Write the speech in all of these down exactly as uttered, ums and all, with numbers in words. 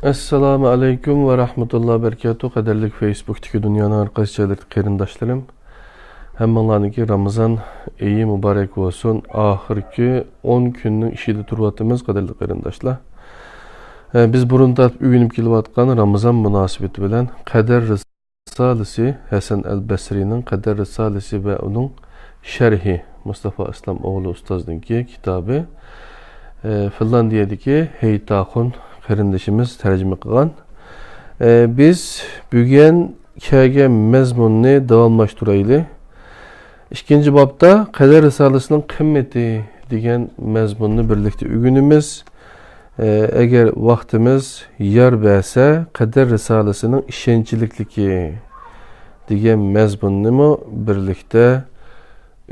ئەسسالامۇ ئەلەيكۇم ۋە رەھمەتۇللا بەرىكاتۇ. قەدىرلىك فېيسبۇكتىكى دۇنيانىڭ ھەر قايسى جايلىرىدىكى قېرىنداشلىرىم، ھەممىڭلارنىڭكى رامىزان ئېيى مۇبارەك بولسۇن. ئاخىرقى ئون كۈننىڭ ئىچىدە تۇرۇۋاتىمىز، قەدىرلىك قېرىنداشلار. ئە، بىز بۇرۇن تارتىپ ئۆگىنىپ كېلىۋاتقان رامىزان مۇناسىۋىتى بىلەن قەدىر رىسالىسى، ھەسەن ئەل بەسرىنىڭ قەدىر رىسالىسى ۋە ئۇنىڭ شەرھى، مۇستافا ئىسلام ئوغلى ئۇستازنىڭكى كىتابى، ئە، فىنلاندىيەدىكى ھېيتاخۇن قېرىندىشىمىز تەرجىمە قىلغان. ئە، بىز بۈگۈن كەلگەن مەزمۇننى داۋاملاشتۇرايلى. ئىككىنچى بابتا قەدىر رىسالىسىنىڭ قىممىتى دېگەن مەزمۇننى بىرلىكتە ئۆگىنىمىز. ئە، ئەگەر ۋاقتىمىز يار بەرسە، قەدىر رىسالىسىنىڭ ئىشەنچلىكلىكى دېگەن مەزمۇننىمۇ بىرلىكتە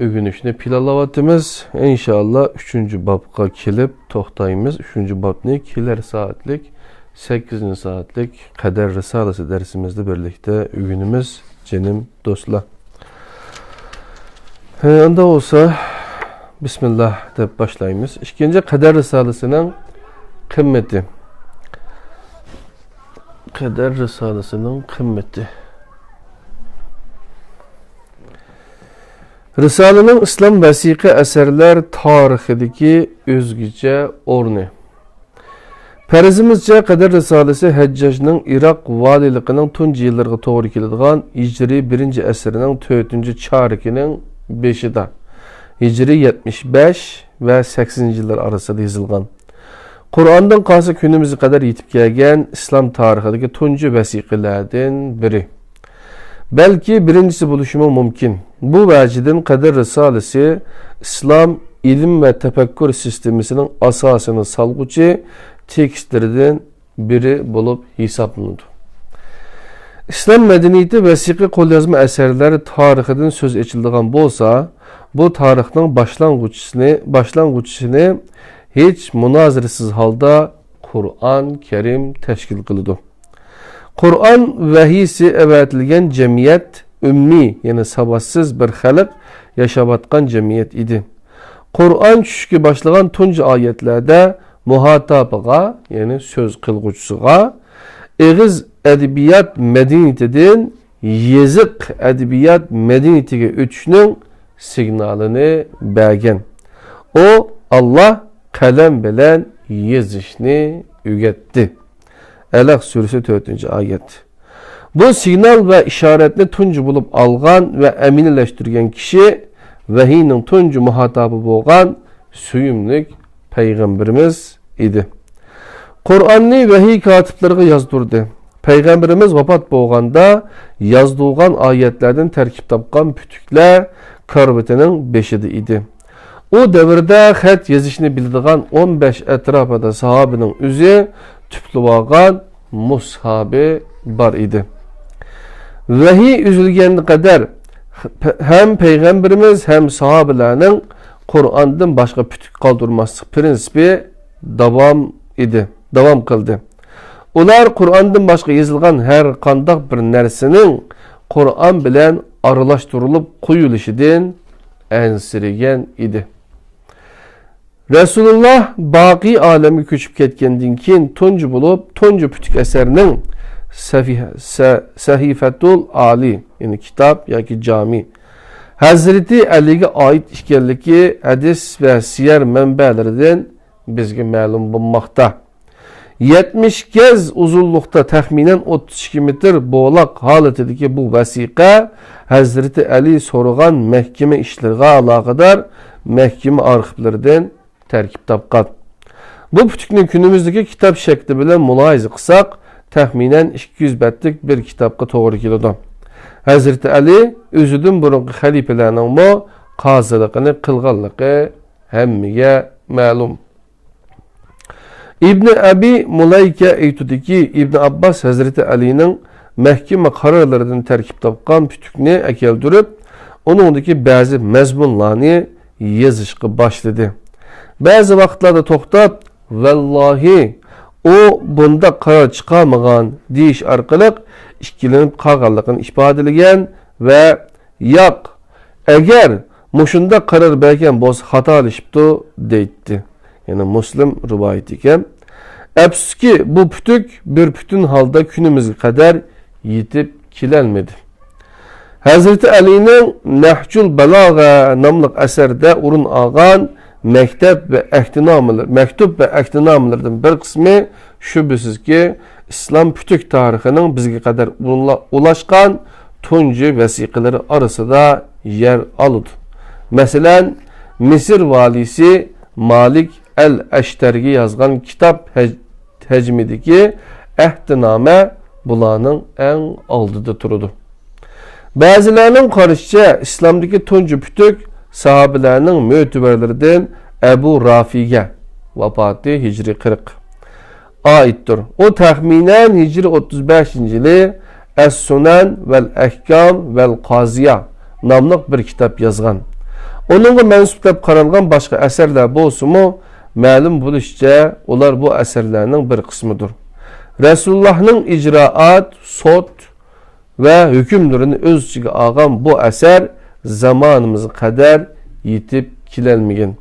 ئۆگىنىشنى پىلانلاۋاتىمىز. ئىنشائاللا، ئۈچىنچى بابقا كېلىپ توختايمىز. ئۈچىنچى بابنى كېلەر سائەتلىك سەككىزىنچى سائەتلىك قەدەر رىسالىسى دەرسىمىزدە بىرلىكتە ئۆگىنىمىز، جېنىم دوستلار. ھە، ئۇنداق بولسا، بىسمىللا دەپ باشلايمىز. ئىككىنچى، قەدەر رىسالىسىنىڭ قىممىتى. قەدەر رىسالىسىنىڭ قىممىتى. رىسالىنىڭ ئىسلام ۋەسىقە ئەسەرلەر تارىخىدىكى ئۆزگىچە ئورنى. پەرىزىمىزچە، قەدىر رىسالىسى ھەججاجنىڭ ئىراق ۋالىيلىقىنىڭ تۇنجى يىللىرىغا توغرا كېلىدىغان ھىجرىي بىرىنچى ئەسىرنىڭ تۆتىنچى چارىكىنىڭ بېشىدا، ھىجرىي يەتمىش بەش ۋە سەكسىنىنچى يىللار ئارىسىدا يېزىلغان. قۇرئاندىن قالسا كۈنىمىزگە قەدەر يېتىپ كەلگەن ئىسلام تارىخىدىكى تۇنجى ۋەسىقىلەردىن بىرى. بەلكى بىرىنچىسى بولۇشىمۇ مۇمكىن. بۇ ۋەجىدىن قەدىر رىسالىسى ئىسلام ئىلىم ۋە تەپەككۇر سىستېمىسىنىڭ ئاساسىنى سالغۇچى تېكىستلىرىدىن بىرى بولۇپ ھېسابلىنىدۇ. ئىسلام مەدەنىيىتى ۋەسىقە قوليازما ئەسەرلەر تارىخىدىن سۆز ئېچىلىدىغان بولسا، بۇ تارىخنىڭ باشلانغۇچىسىنى، باشلانغۇچىسىنى ھېچ مۇنازىرىسىز ھالدا قۇرئان كەرىم تەشكىل قىلىدۇ. قۇرئان ۋەھىيسى ئەۋەتىلگەن جەمئىيەت ئۈممىي، يەنى ساۋاتسىز بىر خەلق ياشاۋاتقان جەمئىيەت ئىدى. قۇرئان چۈشۈشكە باشلىغان تۇنجى ئايەتلەردە مۇھاتابىغا، يەنى سۆز قىلغۇچىسىغا، ئېغىز ئەدەبىيات مەدەنىيىتىدىن يېزىق ئەدەبىيات مەدەنىيىتىگە ئۆتۈشنىڭ سىگنالىنى بەرگەن. ئۇ، ئاللا قەلەم بىلەن يېزىشنى ئۆگەتتى. ئەلەق سۈرىسى، تۆتىنچى ئايەت. بۇ سىگنال ۋە ئىشارەتنى تۇنجى بولۇپ ئالغان ۋە ئەمەلىيلەشتۈرگەن كىشى ۋەھىينىڭ تۇنجى مۇھاتابى بولغان سۆيۈملۈك پەيغەمبىرىمىز ئىدى. قۇرئاننى ۋەھىي كاتىپلىرىغا يازدۇردى. پەيغەمبىرىمىز ۋاپات بولغاندا يازدۇرغان ئايەتلەردىن تەركىب تاپقان پۈتۈكلەر كارىۋىتىنىڭ بېشىدا ئىدى. ئۇ دەۋردە خەت يېزىشنى بىلىدىغان ئون بەش ئەتراپىدا ساھابىنىڭ ئۆزى تۈپلىۋالغان مۇسھابى بار ئىدى. ۋەھىي ئۈزۈلگەنگە قەدەر ھەم پەيغەمبىرىمىز، ھەم ساھابىلەرنىڭ قۇرئاندىن باشقا پۈتۈك قالدۇرماسلىق پىرىنسىپى داۋام ئىدى، داۋام قىلدى. ئۇلار قۇرئاندىن باشقا يېزىلغان ھەر قانداق بىر نەرسىنىڭ قۇرئان بىلەن ئارىلاشتۇرۇلۇپ قويۇلۇشىدىن ئەنسىرىگەن ئىدى. رەسۇلۇللا باقىي ئالەمگە كۆچۈپ كەتكەندىن كېيىن تۇنجى بولۇپ، تۇنجى پۈتۈك ئەسەرنىڭ سەفىھ-، سە-، سەھىفەتۇل ئالى، يەنى كىتاب ياكى جامى، ھەزرىتى ئەلىگە ئائىت ئىكەنلىكى ھەدىس ۋە سىيەر مەنبەلىرىدىن بىزگە مەلۇم بولماقتا. يەتمىش گەز ئۇزۇنلۇقتا، تەخمىنەن ئوتتۇز ئىككى مېتىر بولاق ھالىتىدىكى بۇ ۋەسىقە ھەزرىتى ئەلى سورىغان مەھكىمە ئىشلىرىغا ئالاقىدار مەھكىمە ئارخىپلىرىدىن تەركىب تاپقان. بۇ پۈتۈكنى كۈنىمىزدىكى كىتاب شەكلى بىلەن مۇلاھىزە قىلساق، تەخمىنەن ئىككى يۈز بەتلىك بىر كىتابقا توغرا كېلىدۇ. ھەزرىتى ئەلى ئۆزىدىن بۇرۇنقى خەلىپىلەرنىڭمۇ قازىلىقىنى قىلغانلىقى ھەممىگە مەلۇم. ئىبنى ئەبى مۇلەيكە ئېيتىدۇكى، ئىبنى ئابباس ھەزرىتى ئەلىنىڭ مەھكىمە قارارلىرىدىن تەركىب تاپقان پۈتۈكنى ئەكەلدۈرۈپ، ئۇنىڭدىكى بەزى مەزمۇنلارنى يېزىشقا باشلىدى. بەزى ۋاقىتلاردا توختاپ، ۋەللاھى، ئۇ بۇنداق قارار چىقارمىغان، دېيىش ئارقىلىق ئىككىلىنىپ قالغانلىقىنى ئىپادىلىگەن ۋە ياق، ئەگەر مۇشۇنداق قارار بەرگەن بولسا خاتالىشىپتۇ دەيتتى. يەنى مۇسلىم رىۋايىتى ئىكەن. ئەپسۇسكى، بۇ پۈتۈك بىر پۈتۈن ھالدا كۈنىمىزگە قەدەر يېتىپ كېلەلمىدى. ھەزرىتى ئەلىنىڭ نەھجۇل بالاغە ناملىق ئەسەردە ئورۇن ئالغان مەكتەپ ۋە ئەھدىنامىلىرى، مەكتۇب ۋە ئەھدىنامىلىرىدىن بىر قىسمى شۈبھىسىزكى، ئىسلام پۈتۈك تارىخىنىڭ بىزگە قەدەر ئۇلا-، ئۇلاشقان تۇنجى ۋەسىقىلىرى ئارىسىدا يەر ئالىدۇ. مەسىلەن، مىسىر ۋالىيسى مالىك ئەل ئەشتەرگە يازغان كىتاب ھەج-، ھەجمىدىكى ئەھدىنامە بۇلارنىڭ ئەڭ ئالدىدا تۇرىدۇ. بەزىلەرنىڭ قارىشىچە، ئىسلامدىكى تۇنجى پۈتۈك ساھابىلەرنىڭ مۆتىۋەرلىرىدىن ئەبۇ رافىگە، ۋاپاتى ھىجرىي قىرىق، ئائىتتۇر. ئۇ تەخمىنەن ھىجرىي ئوتتۇز بەشىنچى يىلى ئەس-سۇنەن ۋەل ئەھكام ۋەل قازىيە ناملىق بىر كىتاب يازغان. ئۇنىڭغا مەنسۇپ دەپ قارالغان باشقا ئەسەرلەر بولسىمۇ، مەلۇم بولۇشىچە، ئۇلار بۇ ئەسەرلەرنىڭ بىر قىسمىدۇر. رەسۇلۇللاھنىڭ ئىجرائات، سوت ۋە ھۆكۈملىرىنى ئۆز ئىچىگە ئالغان بۇ ئەسەر زامانىمىزغا قەدەر يېتىپ كېلەلمىگەن.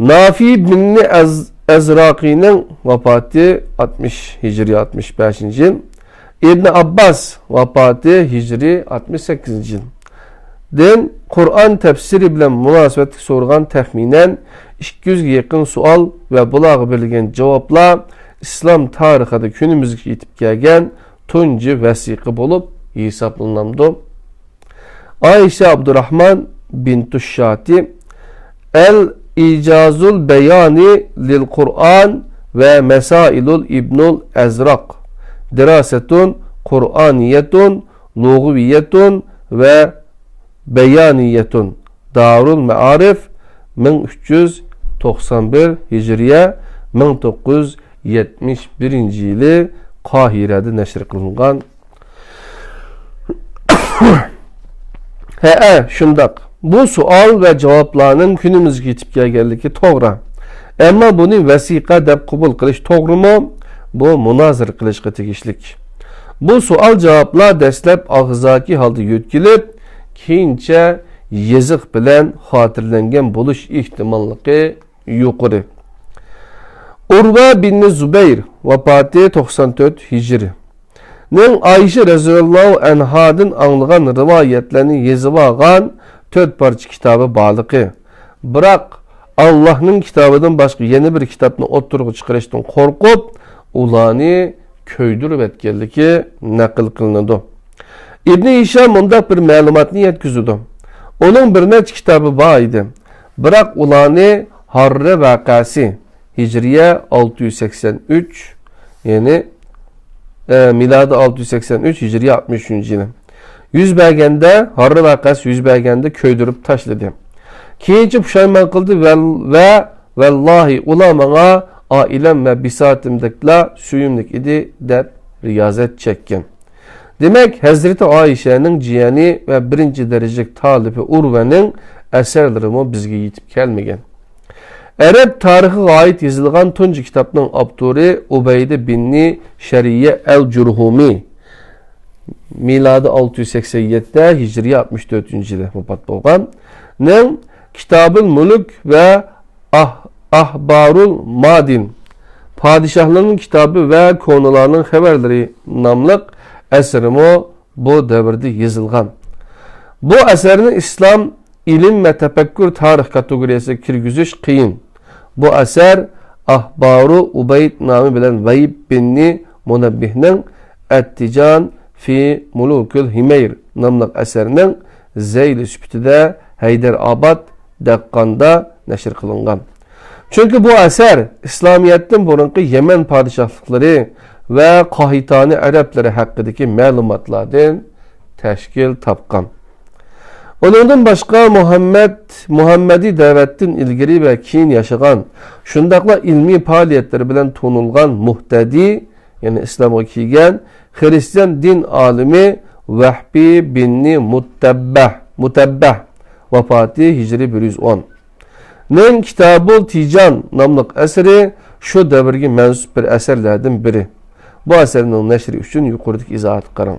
نافى بىن ئەز-، ئەزراقىنىڭ ۋاپاتى ئاتمىش ھىجرىي، ئاتمىش بەشىنچى يىل. ئىبن ئابباس ۋاپاتى ھىجرىي ئاتمىش سەككىزىنچى يىل. دىن قۇرئان تەپسىرى بىلەن مۇناسىۋەتلىك سورىغان تەخمىنەن ئىككى يۈزگە يېقىن سوئال ۋە بۇلارغا بېرىلگەن جاۋابلار ئىسلام تارىخىدا كۈنىمىزگىچە يېتىپ كەلگەن تۇنجى ۋەسىقە بولۇپ ھېسابلىنامدۇ؟ ئائىشە ئابدۇراھمان بىنتۇ شاتى، ئەل ئىجازۇل بەيانى لىل قۇرئان ۋە مەسائىلۇل ئىبنۇل ئەزراق، دىراسەتۇن قۇرئانىيەتۇن لۇغۋىيەتۇن ۋە بەيانىيەتۇن، دارۇل مائارىف، مىڭ ئۈچ يۈز توقسان بىر ھىجرىيە، مىڭ توققۇز يۈز يەتمىش بىرىنچى يىلى قاھىرەدە نەشر قىلىنغان. ھەئە، شۇنداق. بۇ سوئال ۋە جاۋابلارنىڭ كۈنىمىزگە يېتىپ كەلگەنلىكى توغرا. ئەمما بۇنى ۋەسىقە دەپ قوبۇل قىلىش توغرىمۇ؟ بۇ مۇنازىرە قىلىشقا تېگىشلىك. بۇ سوئال-جاۋابلار دەسلەپ ئاغزاكى ھالدا يۆتكىلىپ، كېيىنچە يېزىق بىلەن خاتىرىلەنگەن بولۇش ئېھتىماللىقى يۇقىرى. ئۇرۋە بىن زۇبەير، ۋاپاتى توقسان تۆت ھىجرىي، نىڭ ئائىشە رەزىياللاھۇ ئەنھادىن ئاڭلىغان رىۋايەتلەرنى يېزىۋالغان تۆت پارچە كىتابى بارلىقى، بىراق ئاللاھنىڭ كىتابىدىن باشقا يەنە بىر كىتابنى ئوتتۇرىغا چىقىرىشتىن قورقۇپ، ئۇلارنى كۆيدۈرۈۋەتكەنلىكى نەقىل قىلىنىدۇ. ئىبنى ھىشام مۇنداق بىر مەلۇماتنى يەتكۈزىدۇ: ئۇنىڭ بىر نەچچە كىتابى بار ئىدى، بىراق ئۇلارنى ھاررا ۋەقەسى، ھىجرىيە ئالتە يۈز سەكسەن ئۈچ، يەنى، ئە، مىلادىي ئالتە يۈز سەكسەن ئۈچ، ھىجرىيە ئاتمىش ئۈچىنچى يىلى يۈز بەرگەندە، ھاررا ۋەقەسى يۈز بەرگەندە كۆيدۈرۈپ تاشلىدى. كېيىنچە پۇشايمان قىلدى ۋە، ۋە ۋاللاھى، ئۇلار ماڭا ئائىلەم ۋە بىساتىمدەكلا سۆيۈملۈك ئىدى، دەپ رىيازەت چەككەن. دېمەك، ھەزرىتى ئائىشەنىڭ جىيەنى ۋە بىرىنچى دەرىجىلىك تالىپى ئۇرۋەنىڭ ئەسەرلىرىمۇ بىزگە يېتىپ كەلمىگەن. ئەرەب تارىخىغا ئائىت يېزىلغان تۇنجى كىتابنىڭ ئاپتورى ئۇبەيدە بىننى شەرىيە ئەل جۇرھۇمى، مىلادى ئالتە يۈز سەكسەن يەتتە، ھىجرىيە ئاتمىش تۆتىنچى يىلى ۋاپات بولغان، نىڭ كىتابۇل مۇلۇك ۋە ئاھ-، ئەخبارۇل مادىن، پادىشاھلارنىڭ كىتابى ۋە كونىلارنىڭ خەۋەرلىرى ناملىق ئەسىرىمۇ بۇ دەۋردە يېزىلغان. بۇ ئەسەرنى ئىسلام ئىلىم ۋە تەپەككۇر تارىخ كاتېگورىيەسىگە كىرگۈزۈش قىيىن. بۇ ئەسەر ئەخبارۇ ئۇبەيد نامى بىلەن ۋەيب بىننى مۇنەببىھنىڭ ئەتتىجان فى مۇلۇكىل ھىمەير ناملىق ئەسەرنىڭ زەيلى سۈپىتىدە ھەيدەرئاباد، دەھقاندا نەشر قىلىنغان. چۈنكى بۇ ئەسەر ئىسلامىيەتتىن بۇرۇنقى يەمەن پادىشاھلىقلىرى ۋە قاھىتانى ئەرەبلىرى ھەققىدىكى مەلۇماتلاردىن تەشكىل تاپقان. ئۇنىڭدىن باشقا مۇھەممەد، مۇھەممەدىي دەۋەتتىن ئىلگىرى ۋە كېيىن ياشىغان، شۇنداقلا ئىلمىي پائالىيەتلىرى بىلەن تونۇلغان مۇھتەدىي، يەنى ئىسلامغا كىرگەن خىرىستىيان دىن ئالىمى ۋەھبى بىننى مۇتەببەھ، مۇتەببەھ، ۋاپاتى ھىجرىي بىر يۈز ئون، نىڭ كىتابۇل تىجان ناملىق ئەسىرى شۇ دەۋرگە مەنسۇپ بىر ئەسەرلەردىن بىرى. بۇ ئەسەرنىڭ نەشرى ئۈچۈن يۇقىرىدىكى ئىزاھاتقا قاراڭ.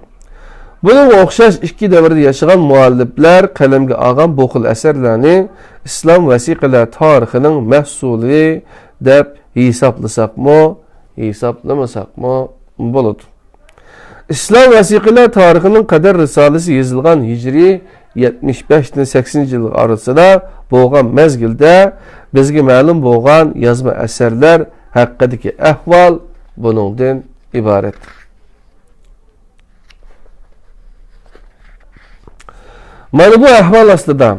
بۇنىڭغا ئوخشاش ئىككى دەۋردە ياشىغان مۇئەللىپلەر قەلەمگە ئالغان بۇ خىل ئەسەرلەرنى ئىسلام ۋەسىقىلەر تارىخىنىڭ مەھسۇلى دەپ ھېسابلىساقمۇ، ھېسابلىمىساقمۇ بولىدۇ. ئىسلام ۋەسىقىلەر تارىخىنىڭ قەدەر رىسالىسى يېزىلغان ھىجرىي يەتمىش بەشتىن سەكسىنىنچى يىللار ئارىسىدا بولغان مەزگىلدە بىزگە مەلۇم بولغان يازما ئەسەرلەر ھەققىدىكى ئەھۋال بۇنىڭدىن ئىبارەت. مانا بۇ ئەھۋال ئاستىدا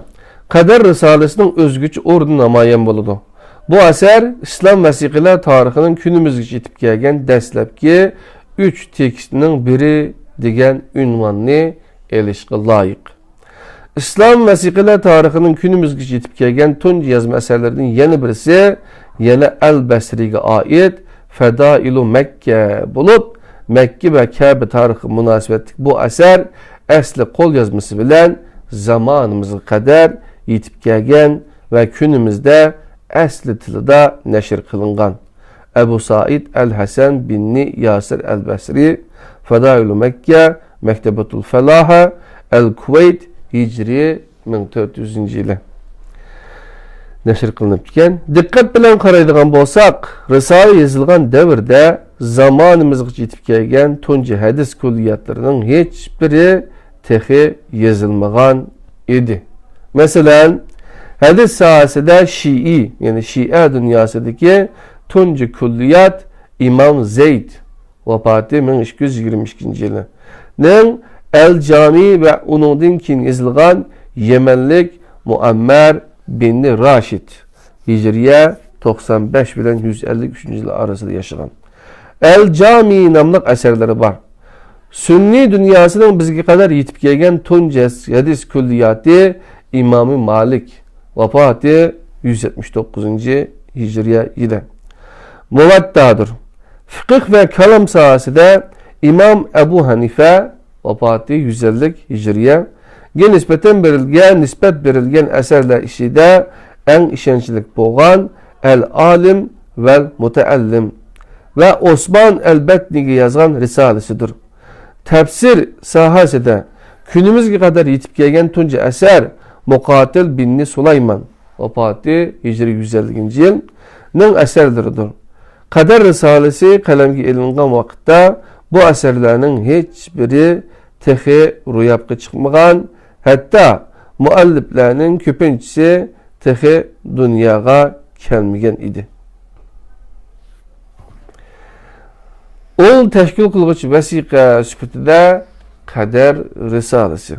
قەدەر رىسالىسىنىڭ ئۆزگىچە ئورنى نامايان بولىدۇ. بۇ ئەسەر ئىسلام ۋەسىقىلەر تارىخىنىڭ كۈنىمىزگىچە يېتىپ كەلگەن دەسلەپكى ئۈچ تېكىستنىڭ بىرى دېگەن ئۇنۋاننى ئېلىشقا لايىق. ئىسلام ۋەسىقىلەر تارىخىنىڭ كۈنىمىزگىچە يېتىپ كەلگەن تۇنجى يازما ئەسەرلىرىدىن يەنە بىرسى، يەنە ئەل بەسرىگە ئائىت فەدائىلۇ مەككە بولۇپ، مەككە ۋە كەبە تارىخىغا مۇناسىۋەتلىك بۇ ئەسەر ئەسلى قوليازمىسى بىلەن زامانىمىزغا قەدەر يېتىپ كەلگەن ۋە كۈنىمىزدە ئەسلى تىلىدا نەشر قىلىنغان. ئەبۇ سائىد ئەل ھەسەن بىننى ياسىر ئەل بەسرى، فەدائىلۇ مەككە، مەكتەبەتۇل فەلاھە، ئەل كۇۋەيت، ھىجرىي مىڭ تۆت يۈزىنچى يىلى نەشر قىلىنىپتىكەن. دىققەت بىلەن قارايدىغان بولساق، رىسالە يېزىلغان دەۋردە زامانىمىزغىچە يېتىپ كەلگەن تۇنجى ھەدىس كۈللىياتلىرىنىڭ ھېچبىرى تېخى يېزىلمىغان ئىدى. مەسىلەن، ھەدىس ساھەسىدە شىئى، يەنى شىئە دۇنياسىدىكى تۇنجى كۈللىيات ئىمام زەيد، ۋاپاتى مىڭ ئىككى يۈز يىگىرمە ئىككىنچى يىلى، نىڭ ئەل جامى ۋە ئۇنىڭدىن كېيىن يېزىلغان يەمەنلىك مۇئەممەر بىننى راشىد، ھىجرىيە توقسان بەش بىلەن يۈز ئەللىك ئۈچىنچى يىللار ئارىسىدا ياشىغان، ئەل جامى ناملىق ئەسەرلىرى بار. سۈننىي دۇنياسىنىڭ بىزگە قەدەر يېتىپ كەلگەن تۇنجى ھەدىس كۈللىياتى ئىمامى مالىك، ۋاپاتى يۈز يەتمىش توققۇزىنچى ھىجرىيە يىلى، مۇۋەتتادۇر. فىقىھ ۋە كالام ساھەسىدە ئىمام ئەبۇ ھەنىفە، ۋاپاتى يۈز ئەللىك ھىجرىيەگە نىسبەتەن بېرىلگەن، نىسبەت بېرىلگەن ئەسەرلەر ئىچىدە ئەڭ ئىشەنچلىك بولغان ئەل ئالىم ۋەل مۇتەئەللىم ۋە ئوسمان ئەل بەتنىگە يازغان رىسالىسىدۇر. تەپسىر ساھەسىدە كۈنىمىزگە قەدەر يېتىپ كەلگەن تۇنجى ئەسەر مۇقاتىل بىننى سۇلايمان، ۋاپاتى ھىجرىي يۈز ئەللىكىنچى يىل، نىڭ ئەسەرلىرىدۇر. قەدەر رىسالىسى قەلەمگە ئېلىنغان ۋاقىتتا بۇ ئەسەرلەرنىڭ ھېچبىرى تېخى روياپقا چىقمىغان، ھەتتا مۇئەللىپلەرنىڭ كۆپىنچىسى تېخى دۇنياغا كەلمىگەن ئىدى. ئۇل تەشكىل قىلغۇچى ۋەسىقە سۈپىتىدە قەدەر رىسالىسى.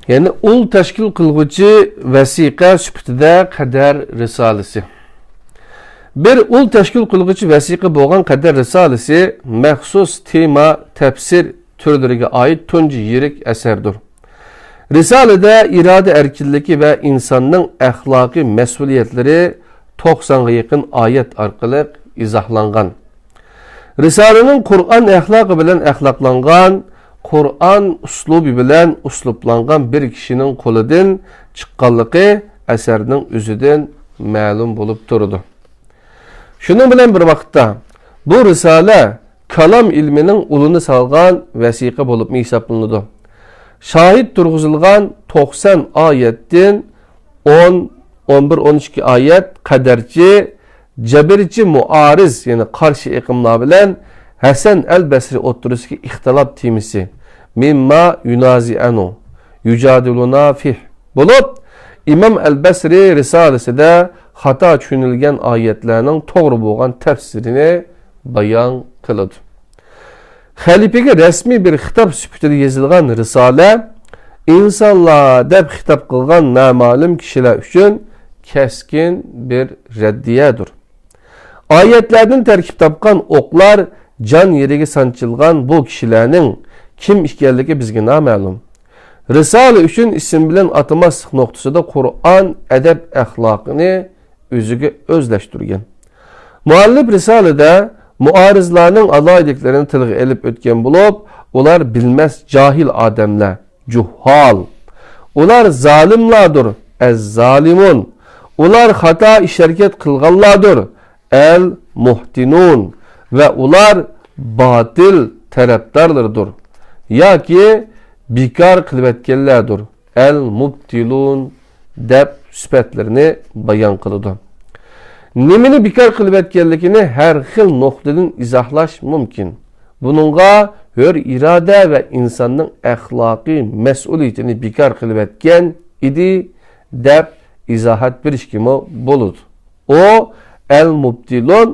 يەنى ئۇل تەشكىل قىلغۇچى ۋەسىقە سۈپىتىدە قەدەر رىسالىسى. بىر ئۇل تەشكىل قىلغۇچى ۋەسىقە بولغان قەدەر رىسالىسى مەخسۇس تېما، تەپسىر تۈرلىرىگە ئائىت تۇنجى يىرىك ئەسەردۇر. رىسالىدە ئىرادە ئەركىنلىكى ۋە ئىنساننىڭ ئەخلاقىي مەسئۇلىيەتلىرى توقسانغا يېقىن ئايەت ئارقىلىق ئىزاھلانغان. رىسالىنىڭ قۇرئان ئەخلاقى بىلەن ئەخلاقلانغان، قۇرئان ئۇسلۇبى بىلەن ئۇسلۇبلانغان بىر كىشىنىڭ قولىدىن چىققانلىقى ئەسەرنىڭ ئۆزىدىن مەلۇم بولۇپ تۇرىدۇ. شۇنىڭ بىلەن بىر ۋاقىتتا، بۇ رىسالە كالام ئىلمىنىڭ ئۇلىنى سالغان ۋەسىقە بولۇپمۇ ھېسابلىنىدۇ. شاھىت تۇرغۇزۇلغان توقسان ئايەتتىن ئون، ئون بىر، ئون ئىككى ئايەت قەدەرچى جەبرىچى مۇئارىز، يەنى قارشى ئېقىملار بىلەن ھەسەن ئەل بەسرى ئوتتۇرىسىدىكى ئىختىلاپ تېمىسى، مىمما يۇنازى ئەنۇ، يۇجادىلۇنا فىھ بولۇپ، ئىمام ئەل بەسرى رىسالىسىدە خاتا چۈشىنىلگەن ئايەتلەرنىڭ توغرا بولغان تەپسىرىنى بايان قىلىدۇ. خەلىپىگە رەسمىي بىر خىتاب سۈپىتىدە يېزىلغان رىسالە ئىنسانلار دەپ خىتاب قىلغان نامەلۇم كىشىلەر ئۈچۈن كەسكىن بىر رەددىيەدۇر. ئايەتلەردىن تەركىب تاپقان ئوقلار جان يېرىگە سانچىلغان بۇ كىشىلەرنىڭ كىم ئىكەنلىكى بىزگە نامەلۇم. رىسالە ئۈچۈن ئىسىم بىلەن ئاتىماسلىق نۇقتىسىدا قۇرئان ئەدەپ-ئەخلاقىنى ئۆزىگە ئۆزلەشتۈرگەن. مۇئەللىپ رىسالىدە مۇئارىزلارنىڭ ئالاھىدىلىكلىرىنى تىلغا ئېلىپ ئۆتكەن بولۇپ، ئۇلار بىلمەس جاھىل ئادەملەر، جۇھھال. ئۇلار زالىملاردۇر، ئەز-زالىمۇن. ئۇلار خاتا ئىش-ھەرىكەت قىلغانلاردۇر، ئەل-مۇھتىنۇن. ۋە ئۇلار باتىل تەرەپدارلىرىدۇر ياكى بىكار قىلىۋەتكەنلەردۇر، ئەل-مۇبتىلۇن، دەپ سۈپەتلىرىنى بايان قىلىدۇ. نېمىنى بىكار قىلىۋەتكەنلىكىنى ھەر خىل نۇقتىدىن ئىزاھلاش مۇمكىن. بۇنىڭغا ھۆر ئىرادە ۋە ئىنساننىڭ ئەخلاقىي مەسئۇلىيىتىنى بىكار قىلىۋەتكەن ئىدى، دەپ ئىزاھات بېرىشكىمۇ بولىدۇ. ئۇ ئەل-مۇبتىلۇن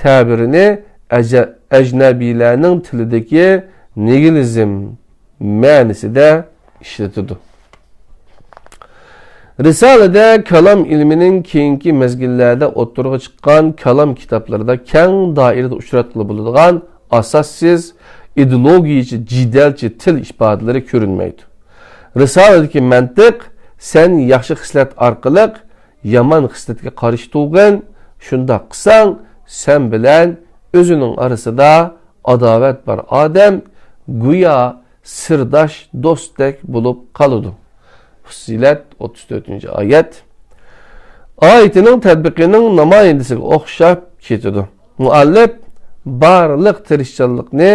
تەبىرىنى ئەجە-، ئەجنەبىيلەرنىڭ تىلىدىكى نىگىلىزم مەنىسىدە ئىشلىتىدۇ. رىسالىدە كالام ئىلمىنىڭ كېيىنكى مەزگىللەردە ئوتتۇرىغا چىققان كالام كىتابلىرىدا كەڭ دائىرىدە ئۇچراتقىلى بولىدىغان ئاساسسىز، ئىدېئولوگىيىچە، جېدەلچى تىل ئىپادىلىرى كۆرۈنمەيدۇ. رىسالىدىكى مەنتىق، سەن ياخشى خىسلەت ئارقىلىق يامان خىسلەتكە قارشى تۇرغىن، شۇنداق قىلساڭ، سەن بىلەن ئۆزىنىڭ ئارىسىدا ئاداۋەت بار ئادەم گويا سىرداش دوستتەك بولۇپ قالىدۇ. فۇسسىلەت، ئوتتۇز تۆتىنچى ئايەت. ئايىتىنىڭ تەتبىقىنىڭ نامايەندىسىگە ئوخشاپ كېتىدۇ. مۇئەللىپ بارلىق تىرىشچانلىقنى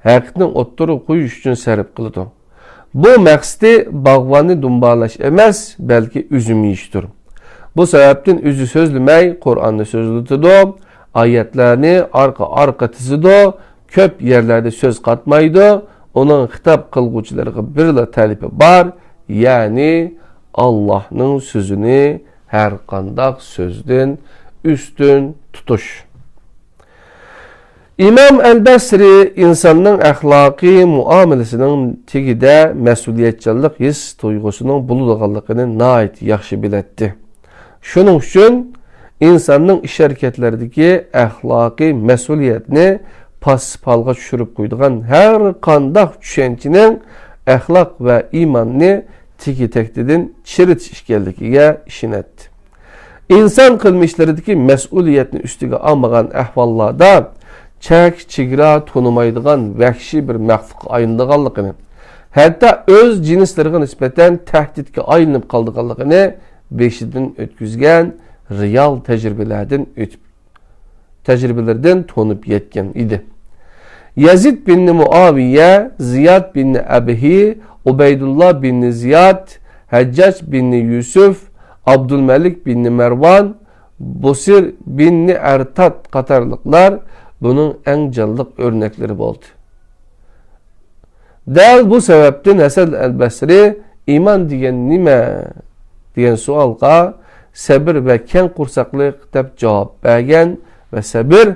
ھەقنى ئوتتۇرىغا قويۇش ئۈچۈن سەرپ قىلىدۇ. بۇ مەقسىتى باغۋەننى دۇمبالاش ئەمەس، بەلكى ئۈزۈم يېيىشتۇر. بۇ سەۋەبتىن ئۆزى سۆزلىمەي، قۇرئاننى سۆزلىتىدۇ، ئايەتلەرنى ئارقا-ئارقا تىزىدۇ، كۆپ يەرلەردە سۆز قاتمايدۇ. ئۇنىڭ خىتاب قىلغۇچىلىرىغا بىرلا تەلىپى بار، يەنى ئاللاھنىڭ سۆزىنى ھەرقانداق سۆزدىن ئۈستۈن تۇتۇش. ئىمام ئەل بەسرى ئىنساننىڭ ئەخلاقىي مۇئامىلىسىنىڭ تېگىدە مەسئۇلىيەتچانلىق ھېس تۇيغۇسىنىڭ بولىدىغانلىقىنى ناھايىتى ياخشى بىلەتتى. شۇنىڭ ئۈچۈن ئىنساننىڭ ئىش-ھەرىكەتلىرىدىكى ئەخلاقىي مەسئۇلىيەتنى پاسسىپ ھالغا چۈشۈرۈپ قويىدىغان ھەر قانداق چۈشەنچىنىڭ ئەخلاق ۋە ئىماننى تېگى-تەكتىدىن چىرىتىش ئىكەنلىكىگە ئىشىنەتتى. ئىنسان قىلمىشلىرىدىكى مەسئۇلىيەتنى ئۈستىگە ئالمىغان ئەھۋاللاردا چەك-چېگرا تونۇمايدىغان ۋەھشىي بىر مەخلۇققا ئايلىنىدىغانلىقىنى، ھەتتا ئۆز جىنسلىرىغا نىسبەتەن تەھدىتكە ئايلىنىپ قالىدىغانلىقىنى بېشىدىن ئۆتكۈزگەن رېئال تەجرىبىلەردىن ئۆتۈپ تەجرىبىلىرىدىن تونۇپ يەتكەن ئىدى. يەزىد بىن مۇئاۋىيە، زىياد بىن ئەبھى، ئۇبەيدۇللا بىن زىياد، ھەججاج بىن يۈسۈف، ئابدۇلمەلىك بىن مەرۋان، بۇسىر بىن ئەرتات قاتارلىقلار بۇنىڭ ئەڭ جانلىق ئۆرنەكلىرى بولدى. دەل بۇ سەۋەبتىن ھەسەن ئەل بەسرى «ئىمان دېگەن نېمە؟» دېگەن سوئالغا سەبر ۋە كەڭ قورساقلىق دەپ جاۋاب بەرگەن ۋە سەبر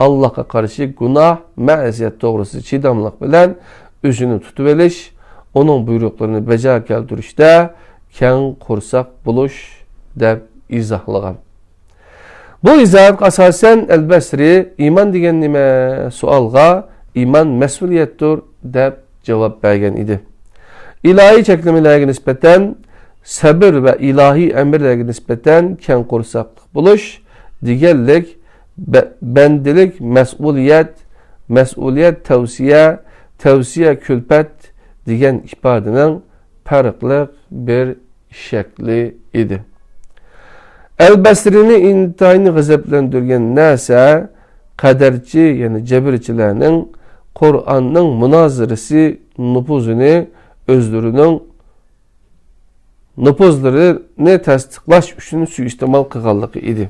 ئاللاھقا قارشى گۇناھ، مەسىيەت توغرىسىدا چىداملىق بىلەن ئۆزىنى تۇتۇۋېلىش، ئۇنىڭ بۇيرۇقلىرىنى بەجا كەلتۈرۈشتە كەڭ قورساق بولۇش دەپ ئىزاھلىغان. بۇ ئىزاھاتقا ئاساسەن، ئەل بەسرى «ئىمان دېگەن نېمە؟» سوئالغا «ئىمان مەسئۇلىيەتتۇر» دەپ جاۋاب بەرگەن ئىدى. ئىلاھىي چەكلىمىلەرگە نىسبەتەن سەبر ۋە ئىلاھىي ئەمىرلەرگە نىسبەتەن كەڭ قورساقلىق بولۇش دېگەنلىك، بە-، بەندىلىك، مەسئۇلىيەت، مەسئۇلىيەت، تەۋسىيە، تەۋسىيە، كۈلپەت دېگەن ئىپادىنىڭ پەرقلىق بىر شەكلى ئىدى. ئەل بەسرىنى ئىنتايىن غەزەپلەندۈرگەن نەرسە قەدەرچى، يەنى جەبرچىلەرنىڭ قۇرئاننىڭ مۇنازىرىسى نوپۇزىنى ئۆزلىرىنىڭ نوپۇزلىرىنى تەستىقلاش ئۈچۈن سۇيىئىستېمال قىلغانلىقى ئىدى.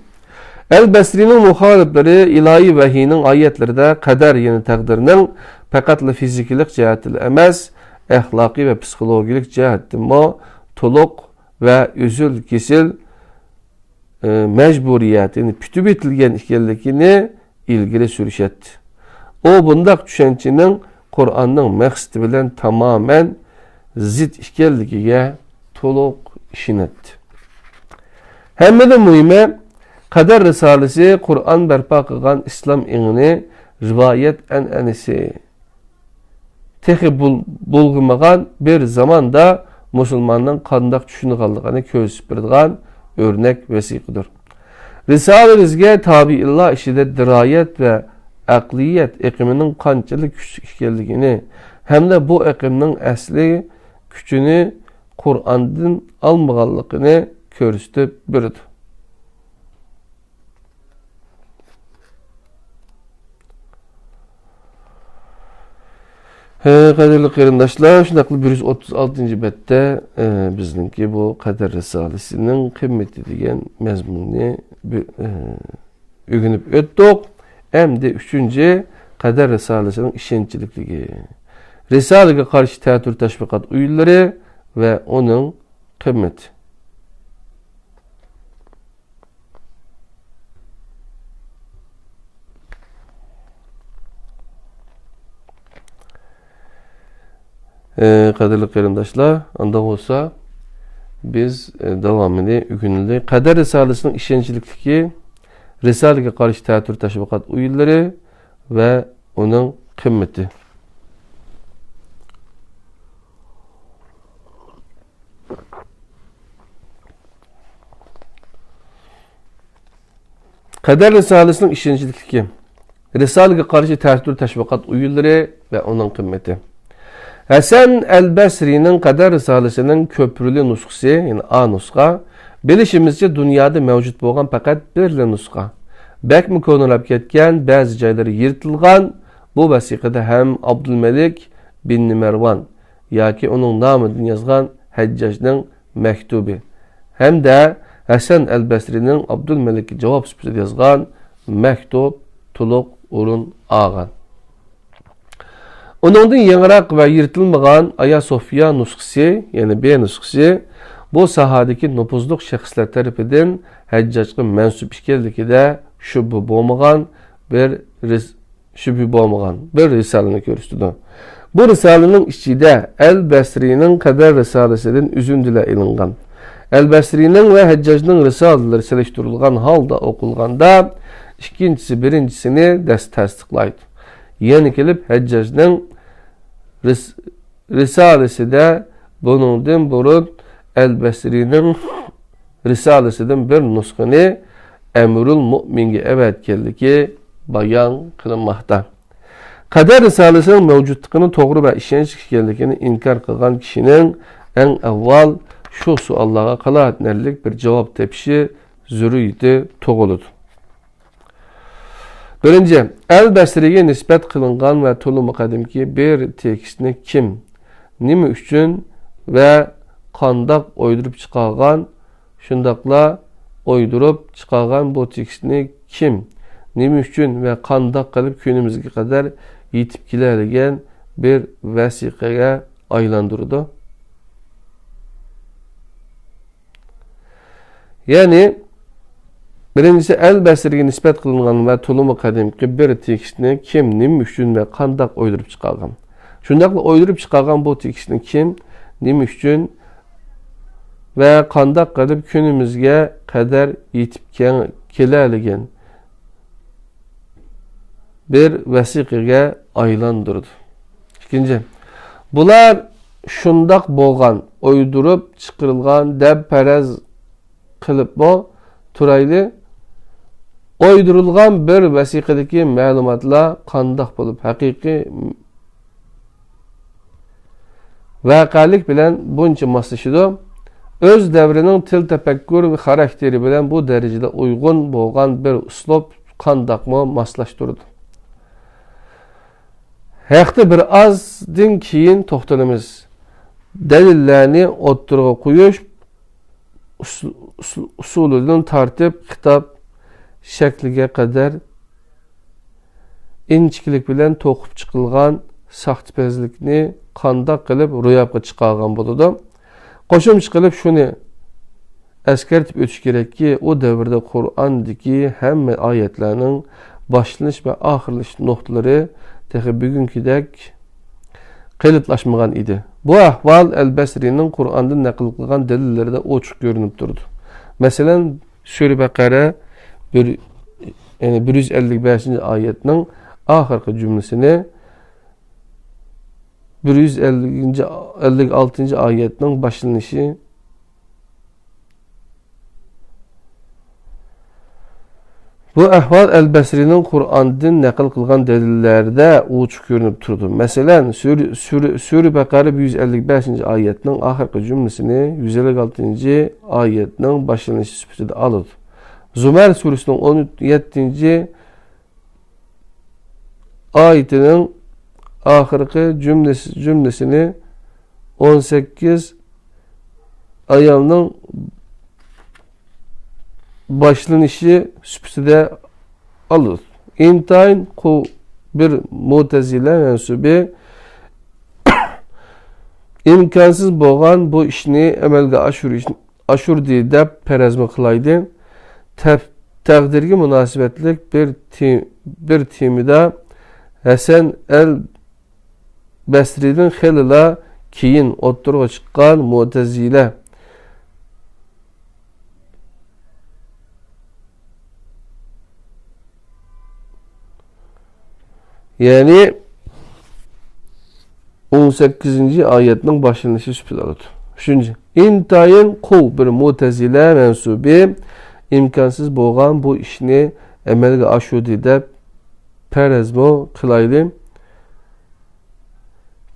ئەل بەسرىنىڭ مۇخالىپلىرى ئىلاھىي ۋەھىينىڭ ئايەتلىرىدە قەدەر، يەنى تەقدىرنىڭ پەقەتلا فىزىكىلىق جەھەتتىلا ئەمەس، ئەخلاقىي ۋە پسىخولوگىيەلىك جەھەتتىنمۇ تولۇق ۋە ئۈزۈل-كېسىل، ئى، مەجبۇرىيەت، يەنى پۈتۈپ يېتىلگەن ئىكەنلىكىنى ئىلگىرى سۈرۈشەتتى. ئۇ بۇنداق چۈشەنچىنىڭ قۇرئاننىڭ مەقسىتى بىلەن تامامەن زىت ئىكەنلىكىگە تولۇق ئىشىنەتتى. ھەممىدىن مۇھىمى، قەدەر رىسالىسى قۇرئان بەرپا قىلغان ئىسلام ئېڭىنى، رىۋايەت ئەنئەنىسى تېخى بۇل-، بۇلغىمىغان بىر زاماندا مۇسۇلماننىڭ قانداق چۈشىنىدىغانلىقىنى كۆرسىتىپ بېرىدىغان ئۆرنەك ۋەسىقىدۇر. رىسالە بىزگە تابىئىنلار ئىچىدە دىرايەت ۋە ئەقلىيەت ئېقىمىنىڭ قانچىلىك كۈچلۈك ئىكەنلىكىنى ھەمدە بۇ ئېقىمنىڭ ئەسلى كۈچىنى قۇرئاندىن ئالمىغانلىقىنى كۆرسىتىپ بېرىدۇ. ھە، قەدىرلىك قېرىنداشلار، شۇنداقلا بىر يۈز ئوتتۇز ئالتىنچى بەتتە، ئە، بىزنىڭكى بۇ قەدەر رىسالىسىنىڭ قىممىتى دېگەن مەزمۇننى بى-، ئە، ئۆگىنىپ ئۆتتۇق. ئەمدى ئۈچىنچى قەدەر رىسالىسىنىڭ ئىشەنچلىكلىكى. رىسالىگە قارشى تەتۈر تەشۋىقات ئويۇنلىرى ۋە ئۇنىڭ قىممىتى. ئى، قەدىرلىك قېرىنداشلار، ئانداق بولسا بىز، ئى، داۋامىنى ئۆگىنىلى. قەدەر رىسالىسىنىڭ ئىشەنچلىكلىكى، رىسالىگە قارشى تەتۈر تەشۋىقات ئويۇنلىرى ۋە ئۇنىڭ قىممىتى. قەدەر رىسالىسىنىڭ ئىشەنچلىكلىكى. رىسالىگە قارشى تەتۈر تەشۋىقات ئويۇنلىرى ۋە ئۇنىڭ قىممىتى. ھەسەن ئەل بەسرىنىڭ قەدەر رىسالىسىنىڭ كۆپرىلى نۇسخىسى، يەنى ئا نۇسخا، بىلىشىمىزچە، دۇنيادا مەۋجۇت بولغان پەقەت بىرلا نۇسخا. بەكمۇ كونىراپ كەتكەن، بەزى جايلىرى يىرتىلغان، بۇ ۋەسىقىدە ھەم ئابدۇلمەلىك بىن مەرۋان ياكى ئۇنىڭ نامىدىن يازغان ھەججاجنىڭ مەكتۇبى ھەمدە ھەسەن ئەل بەسرىنىڭ ئابدۇلمەلىككە جاۋاب سۈپىتىدە يازغان مەكتۇب تولۇق ئورۇن ئالغان. ئۇنىڭدىن يېڭىراق ۋە يىرتىلمىغان ئايا سوفىيا نۇسخىسى، يەنى بې نۇسخىسى، بۇ ساھەدىكى نوپۇزلۇق شەخسلەر تەرىپىدىن ھەججاجقا مەنسۇپ ئىكەنلىكىدە شۈبھە بولمىغان بىر رىس-، شۈبھە بولمىغان بىر رىسالىنى كۆرسىتىدۇ. بۇ رىسالىنىڭ ئىچىدە ئەل بەسرىنىڭ قەدەر رىسالىسىدىن ئۈزۈندىلەر ئېلىنغان. ئەل بەسرىنىڭ ۋە ھەججاجنىڭ رىسالىلىرى سېلىشتۇرۇلغان ھالدا ئوقۇلغاندا، ئىككىنچىسى بىرىنچىسىنى دەس-، تەستىقلايدۇ. يەنە كېلىپ ھەججاجنىڭ رىس-، رىسالىسىدە بۇنىڭدىن بۇرۇن ئەل بەسرىنىڭ رىسالىسىدىن بىر نۇسخىنى ئەمىرۇل مۆمىنگە ئەۋەتكەنلىكى بايان قىلىنماقتا. قەدەر رىسالىسىنىڭ مەۋجۇتلۇقىنى توغرا ۋە ئىشەنچلىك ئىكەنلىكىنى ئىنكار قىلغان كىشىنىڭ ئەڭ ئاۋۋال شۇ سوئاللارغا قانائەتلىنەرلىك بىر جاۋاب تېپىشى زۆرۈرىيىتى تۇغۇلىدۇ. بىرىنچى، ئەل بەسرىگە نىسبەت قىلىنغان ۋە تولىمۇ قەدىمكى بىر تېكىستنى كىم، نېمە ئۈچۈن ۋە قانداق ئويدۇرۇپ چىقارغان، شۇنداقلا ئويدۇرۇپ چىقارغان بۇ تېكىستنى كىم، نېمە ئۈچۈن ۋە قانداق قىلىپ كۈنىمىزگە قەدەر يېتىپ كېلەلىگەن بىر ۋەسىقىگە ئايلاندۇرىدۇ؟ يەنى، بىرىنچىسى، ئەل بەسرىگە نىسبەت قىلىنغان ۋە تولىمۇ قەدىمكى بىر تېكىستنى كىم، نېمە ئۈچۈن ۋە قانداق ئويدۇرۇپ چىقارغان؟ شۇنداقلا ئويدۇرۇپ چىقارغان بۇ تېكىستنى كىم، نېمە ئۈچۈن ۋە قانداق قىلىپ كۈنىمىزگە قەدەر يېتىپ كەڭ-، كېلەلىگەن بىر ۋەسىقىگە ئايلاندۇرىدۇ. ئىككىنچى، بۇلار شۇنداق بولغان، ئويدۇرۇپ چىقىرىلغان دەپ پەرەز قىلىپمۇ تۇرايلى، ئويدۇرۇلغان بىر ۋەسىقىدىكى مەلۇماتلار قانداق بولۇپ، ھەقىقىي ۋەقەلىك بىلەن بۇنچە ماسلىشىدۇ؟ ئۆز دەۋرىنىڭ تىل تەپەككۇر ۋە خاراكتېرى بىلەن بۇ دەرىجىدە ئۇيغۇن بولغان بىر ئۇسلۇب قانداقمۇ ماسلاشتۇرىدۇ؟ ھەقتە بىر ئازدىن كېيىن توختىلىمىز. دەلىللەرنى ئوتتۇرىغا قويۇش ئۇس-، ئۇس-، ئۇسۇلىدىن تارتىپ خىتاب شەكلىگە قەدەر ئىنچىكىلىك بىلەن توقۇپ چىقىلغان ساختىپەزلىكنى قانداق قىلىپ روياپقا چىقارغان بولىدۇ؟ قوشۇمچە قىلىپ شۇنى ئەسكەرتىپ ئۆتۈش كېرەككى، ئۇ دەۋردە قۇرئاندىكى ھەممە ئايەتلەرنىڭ باشلىنىش ۋە ئاخىرلىشىش نۇقتىلىرى تېخى بۈگۈنكىدەك قېلىپلاشمىغان ئىدى. بۇ ئەھۋال ئەل بەسرىنىڭ قۇرئاندىن نەقىل قىلغان دەلىللىرىدە ئوچۇق كۆرۈنۈپ تۇرىدۇ. مەسىلەن، سۈرە بەقەرە بىر، يەنى بىر يۈز ئەللىك بەشىنچى ئايەتنىڭ ئاخىرقى جۈملىسىنى بىر يۈز ئەللىكىنچى، ئەللىك ئالتىنچى ئايەتنىڭ باشلىنىشى. بۇ ئەھۋال ئەل بەسرىنىڭ قۇرئاندىن نەقىل قىلغان دەلىللەردە ئوچۇق كۆرۈنۈپ تۇرىدۇ. مەسىلەن، سۈرە، سۈرە، سۈرە بەقەرە بىر يۈز ئەللىك بەشىنچى ئايەتنىڭ ئاخىرقى جۈملىسىنى، يۈز ئەللىك ئالتىنچى ئايەتنىڭ باشلىنىشى سۈپىتىدە ئالىدۇ. زۇمەر سۈرىسىنىڭ ئون يەتتىنچى ئايىتىنىڭ ئاخىرقى جۈملىسى، جۈملىسىنى ئون سەككىز ئايەتنىڭ باشلىنىشى سۈپىتىدە ئالىدۇ. ئىنتايىن قۇۋ بىر مۇتەزىلە مەنسۇبى ئىمكانسىز بولغان بۇ ئىشنى ئەمەلگە ئاشۇرۇش، ئاشۇردى دەپ پەرەزمۇ قىلايلى. تەپ-، تەقدىرگە مۇناسىۋەتلىك بىر تې-، بىر تېمىدا ھەسەن ئەل بەسرىدىن خېلىلا كېيىن ئوتتۇرىغا چىققان مۇتەزىلە، يەنى ئون سەككىزىنچى ئايەتنىڭ باشلىنىشى سۈپىتىدە ئالىدۇ. ئۈچىنچى، ئىنتايىن قۇۋ بىر مۇتەزىلە مەنسۇبى ئىمكانسىز بولغان بۇ ئىشنى ئەمەلگە ئاشۇردى دەپ پەرەزمۇ قىلايلى.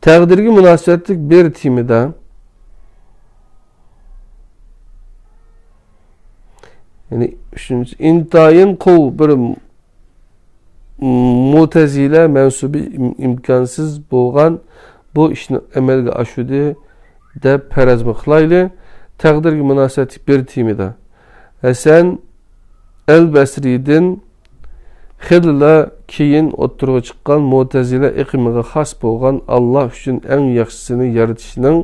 تەقدىرگە مۇناسىۋەتلىك بىر تېمىدا، يەنى ئۈچىنچى، ئىنتايىن قۇۋ بىر مۇتەزىلە مەنسۇبى ئىم-، ئىمكانسىز بولغان بۇ ئىشنى ئەمەلگە ئاشۇردى دەپ پەرەزمۇ قىلايلى. تەقدىرگە مۇناسىۋەتلىك بىر تېمىدا ھەسەن ئەل بەسرىدىن خېلىلا كېيىن ئوتتۇرىغا چىققان مۇتەزىلە ئېقىمىغا خاس بولغان ئاللا ئۈچۈن ئەڭ ياخشىسىنى يارىتىشنىڭ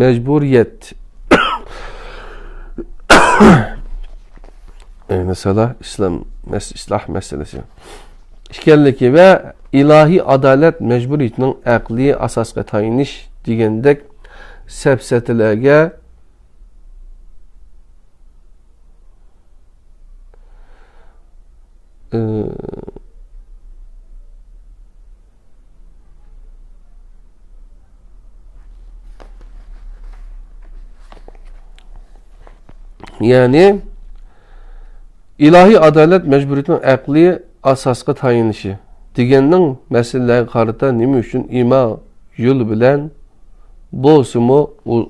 مەجبۇرىيەت، ئەينى سالا ئىسلام مەس-، ئىسلاھ مەسىلىسى ئىكەنلىكى ۋە ئىلاھىي ئادالەت مەجبۇرىيىتىنىڭ ئەقلىي ئاساسقا تايىنىش دېگەندەك سەپسەتىلەرگە، ئى، يەنى ئىلاھىي ئادالەت مەجبۇرىيىتىنىڭ ئەقلىي ئاساسقا تايىنىشى دېگەننىڭ مەسىلىلەرگە قارىتا نېمە ئۈچۈن ئىما يولى بىلەن بولسىمۇ ئۇ-،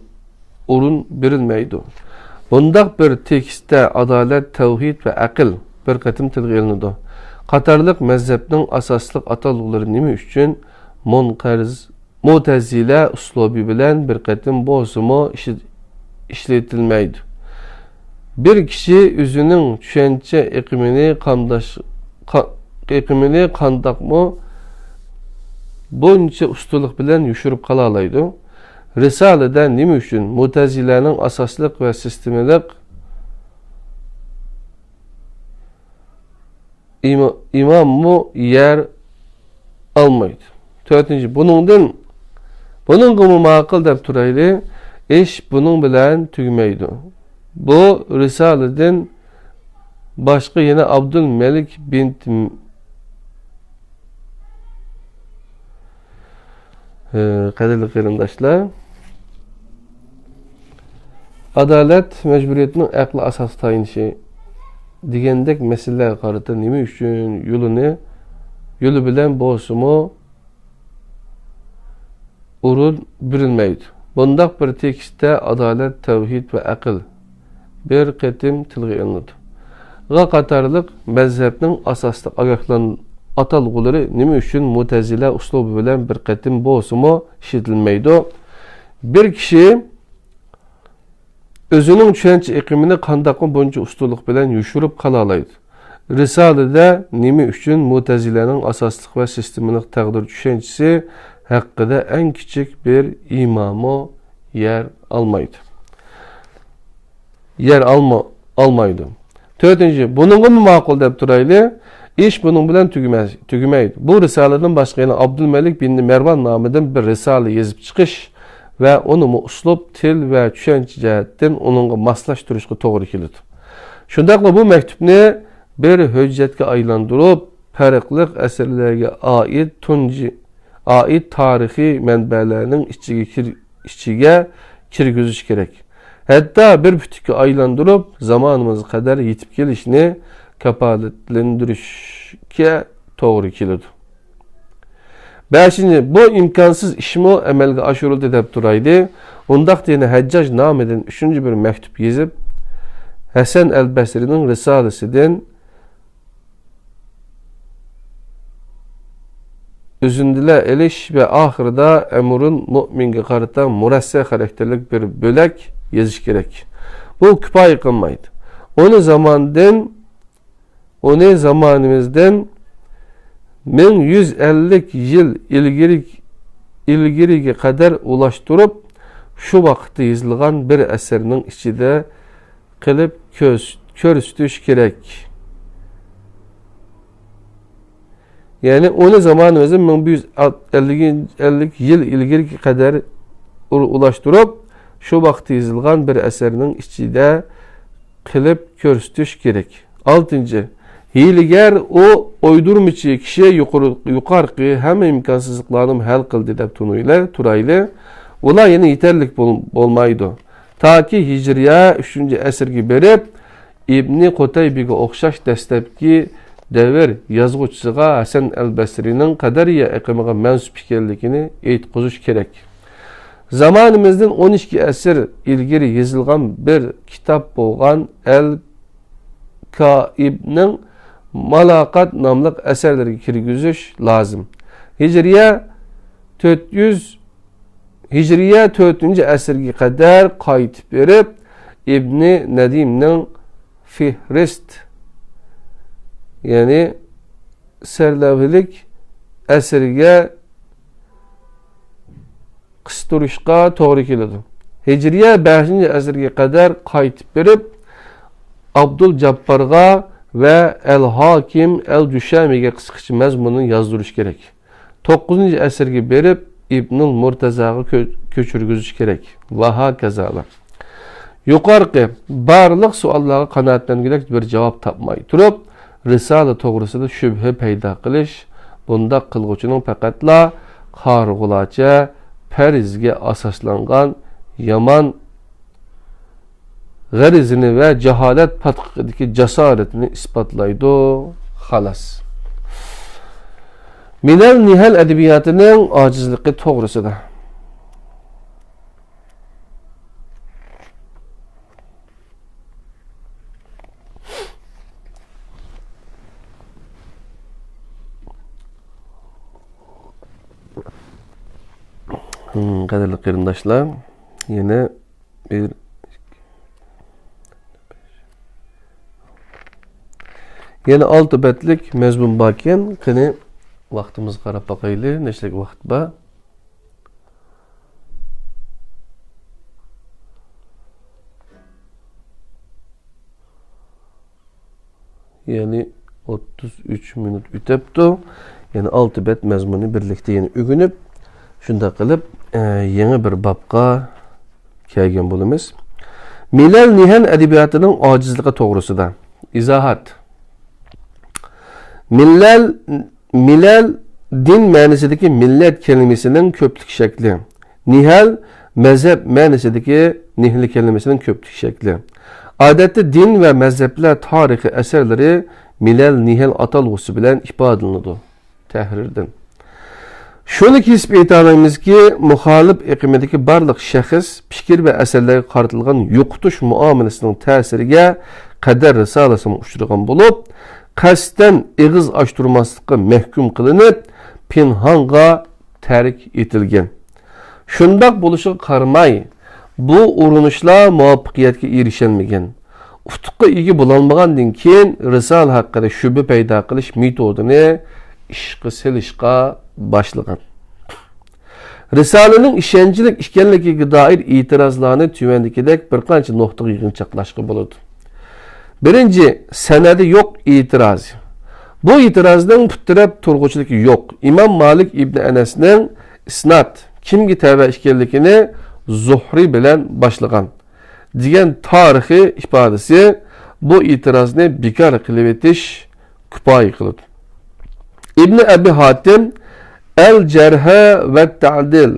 ئورۇن بېرىلمەيدۇ؟ بۇنداق بىر تېكىستتە ئادالەت، تەۋھىد ۋە ئەقىل بىر قېتىم تىلغا ئېلىنىدۇ قاتارلىق مەزھەپنىڭ ئاساسلىق ئاتالغۇلىرى نېمە ئۈچۈن مۇنقەرز مۇتەزىلە ئۇسلۇبى بىلەن بىر قېتىم بولسىمۇ ئىشلىتىلمەيدۇ. بىر كىشى ئۆزىنىڭ چۈشەنچە ئېقىمىنى قامداش-، قا-، ئېقىمىنى قانداقمۇ بۇنچە ئۇستىلىق بىلەن يوشۇرۇپ قالالايدۇ؟ رىسالىدە نېمە ئۈچۈن مۇتەزىلەنىڭ ئاساسلىق ۋە سىستېمىلىق ئىما-، ئىماممۇ يەر ئالمايدۇ. تۆتىنچى، بۇنىڭدىن، بۇنىڭغىمۇ ماقۇل دەپ تۇرايلى، ئىش بۇنىڭ بىلەن تۈگىمەيدۇ. بۇ رىسالىدىن باشقا يەنە ئابدۇلمەلىك بىنت، ئى، قەدىرلىك قېرىنداشلار، ئادالەت مەجبۇرىيەتنىڭ ئەقلىي ئاساسقا تايىنىشى دېگەندەك مەسىلىلەرگە قارىتا نېمە ئۈچۈن يولىنى، يولى بىلەن بولسىمۇ ئورۇن بېرىلمەيدۇ؟ بۇنداق بىر تېكىستتە ئادالەت، تەۋھىد ۋە ئەقىل بىر قېتىم تىلغا ئېلىنىدۇ. غا قاتارلىق مەزھەپنىڭ ئاساسلىق ئاگاھلان-، ئاتالغۇلىرى نېمە ئۈچۈن مۇتەزىلە ئۇسلۇبى بىلەن بىر قېتىم بولسىمۇ ئىشلىتىلمەيدۇ؟ بىر كىشى ئۆزىنىڭ چۈشەنچە ئېقىمىنى قانداقمۇ بۇنچە ئۇستىلىق بىلەن يوشۇرۇپ قالالايدۇ؟ رىسالىدە نېمە ئۈچۈن مۇتەزىلەنىڭ ئاساسلىق ۋە سىستېمىلىق تەقدىر چۈشەنچىسى ھەققىدە ئەڭ كىچىك بىر ئىمامۇ يەر ئالمايدۇ؟ يەر ئالما-، ئالمايدۇ. تۆتىنچى، بۇنىڭغىمۇ ماقۇل دەپ تۇرايلى، ئىش بۇنىڭ بىلەن تۈگىمەس-، تۈگىمەيدۇ. بۇ رىسالىدىن باشقا يەنە ئابدۇلمەلىك بىن مەرۋان نامىدىن بىر رىسالە يېزىپ چىقىش ۋە ئۇنىمۇ ئۇسلۇب، تىل ۋە چۈشەنچە جەھەتتىن ئۇنىڭغا ماسلاشتۇرۇشقا توغرا كېلىدۇ. شۇنداقلا بۇ مەكتۇپنى بىر ھۆججەتكە ئايلاندۇرۇپ، پەرقلىق ئەسەرلەرگە ئائىت تۇنجى، ئائىت تارىخىي مەنبەلەرنىڭ ئىچىگە كىر-، ئىچىگە كىرگۈزۈش كېرەك. ھەتتا بىر پۈتۈككە ئايلاندۇرۇپ، زامانىمىزغا قەدەر يېتىپ كېلىشنى كاپالەتلەندۈرۈشكە توغرا كېلىدۇ. بەشىنچى، بۇ ئىمكانسىز ئىشمۇ ئەمەلگە ئاشۇرۇلدى دەپ تۇرايلى. ئۇنداقتا يەنە ھەججاج نامىدىن ئۈچىنچى بىر مەكتۇپ يېزىپ، ھەسەن ئەل بەسرىنىڭ رىسالىسىدىن ئۈزۈندىلەر ئېلىش ۋە ئاخىرىدا ئەمىرۇل مۆمىنگە قارىتا مۇرەسسە خاراكتېرلىك بىر بۆلەك يېزىش كېرەك. بۇ كۇپايە قىلمايدۇ. ئۇنى زاماندىن، ئۇنى زامانىمىزدىن مىڭ يۈز ئەللىك يىل ئىلگىرى، ئىلگىرىگە قەدەر ئۇلاشتۇرۇپ، شۇ ۋاقىتتا يېزىلغان بىر ئەسەرنىڭ ئىچىدە قىلىپ كۆرس-، كۆرسىتىش كېرەك. يەنى ئۇنى زامانىمىزدىن مىڭ بىر يۈز ئەللىك يىل ئىلگىرىگە قەدەر ئۇ-، ئۇلاشتۇرۇپ، شۇ ۋاقىتتا يېزىلغان بىر ئەسەرنىڭ ئىچىدە قىلىپ كۆرسىتىش كېرەك. ئالتىنچى، ھىيلىگەر ئۇ ئويدۇرمىچى كىشى يۇقىرى-، يۇقارقى ھەممە ئىمكانسىزلىقلارنىمۇ ھەل قىلدى دەپ تونۇيلى-، تۇرايلى. ئۇلار يەنە يېتەرلىك بول-، بولمايدۇ. تاكى ھىجرىيە ئۈچىنچى ئەسىرگە بېرىپ، ئىبنى قۇتەيبىگە ئوخشاش دەسلەپكى دەۋر يازغۇچىسىغا ھەسەن ئەل بەسرىنىڭ قەدەرىيە ئېقىمىغا مەنسۇپ ئىكەنلىكىنى ئېيتقۇزۇش كېرەك. زامانىمىزدىن ئون ئىككى ئەسىر ئىلگىرى يېزىلغان بىر كىتاب بولغان ئەل كائىبنىڭ مالاقات ناملىق ئەسەرلىرىگە كىرگۈزۈش لازىم. ھىجرىيە تۆت يۈز، ھىجرىيە تۆتىنچى ئەسىرگە قەدەر قايتىپ بېرىپ، ئىبنى نەدىمنىڭ فىھرىست، يەنى سەرلەۋھىلىك ئەسىرىگە قىستۇرۇشقا توغرا كېلىدۇ. ھىجرىيە بەشىنچى ئەسىرگە قەدەر قايتىپ بېرىپ، ئابدۇل جاپپارغا ۋە ئەل ھاكىم ئەل جۇشەمىگە قىسقىچە مەزمۇننى يازدۇرۇش كېرەك. توققۇزىنچى ئەسىرگە بېرىپ، ئىبنۇل مۇرتەزاغا كۆ-، كۆچۈرگۈزۈش كېرەك. ۋە ھاكازالار. يۇقىرىقى بارلىق سوئاللارغا قانائەتلەنگۈدەك بىر جاۋاب تاپماي تۇرۇپ، رىسالە توغرىسىدا شۈبھە پەيدا قىلىش، بۇنداق قىلغۇچىنىڭ پەقەتلا قارىغۇلارچە پەرىزگە ئاساسلانغان يامان غەرىزىنى ۋە جاھالەت پاتقىقىدىكى جاسارىتىنى ئىسپاتلايدۇ. خالاس. مىلەل نىھەل ئەدەبىياتىنىڭ ئاجىزلىقى توغرىسىدا. قەدىرلىك قېرىنداشلار، يەنە بىر، يەنە ئالتە بەتلىك مەزمۇن باركەن. قېنى، ۋاقتىمىزغا قاراپ باقايلى، نەچچىلىك ۋاقىت بار. يەنى ئوتتۇز ئۈچ مىنۇت ئۆتەپتۇ. يەنى ئالتە بەت مەزمۇننى بىرلىكتە يەنە ئۆگىنىپ، شۇنداق قىلىپ، ئە، يېڭى بىر بابقا كەلگەن بولىمىز. مىلەل نىھەل ئەدەبىياتىنىڭ ئاجىزلىقى توغرىسىدا ئىزاھات. مىلەل، مىلەل دىن مەنىسىدىكى مىللەت كەلىمىسىنىڭ كۆپلۈك شەكلى. نىھەل مەزھەپ مەنىسىدىكى نىھلى كەلىمىسىنىڭ كۆپلۈك شەكلى. ئادەتتە دىن ۋە مەزھەپلەر تارىخىي ئەسەرلىرى مىلەل نىھەل ئاتالغۇسى بىلەن ئىپادىلىنىدۇ. تەھرىردىن. شۇنى كېسىپ ئېيتالايمىزكى، مۇخالىپ ئېقىمىدىكى بارلىق شەخس پىكىر ۋە ئەسەرلەرگە قارىتىلغان يوقىتىش مۇئامىلىسىنىڭ تەسىرىگە قەدەر رىسالىسىمۇ ئۇچرىغان بولۇپ، قەستەن ئېغىز ئاچتۇرماسلىققا مەھكۇم قىلىنىپ، پىنھانغا تەرك ئېتىلگەن. شۇنداق بولۇشىغا قارىماي، بۇ ئۇرۇنۇشلار مۇۋەپپەقىيەتكە ئېرىشەلمىگەن. ئۇتۇققا ئىگە بولالمىغاندىن كېيىن، رىسالە ھەققىدە شۈبھە پەيدا قىلىش مېتودىنى ئىشقا سېلىشقا باشلىغان. رىسالىنىڭ ئىشەنچلىك ئىكەنلىكىگە دائىر ئېتىرازلارنى تۆۋەندىكىدەك بىر قانچە نۇقتىغا يىغىنچاقلاشقا بولىدۇ. بىرىنچى، سەنەدى يوق ئېتىراز. بۇ ئېتىرازنىڭ پۇت تىرەپ تۇرغۇچىلىكى يوق. ئىمام مالىك ئىبنى ئەنەسنىڭ ئىسناد كىمگە تەۋە ئىكەنلىكىنى زۇھرى بىلەن باشلىغان دېگەن تارىخىي ئىپادىسى بۇ ئېتىرازنى بىكار قىلىۋېتىش كۇپايە قىلىدۇ. ئىبنى ئەبى ھاتىم ئەل جەرھە ۋە تەدىل.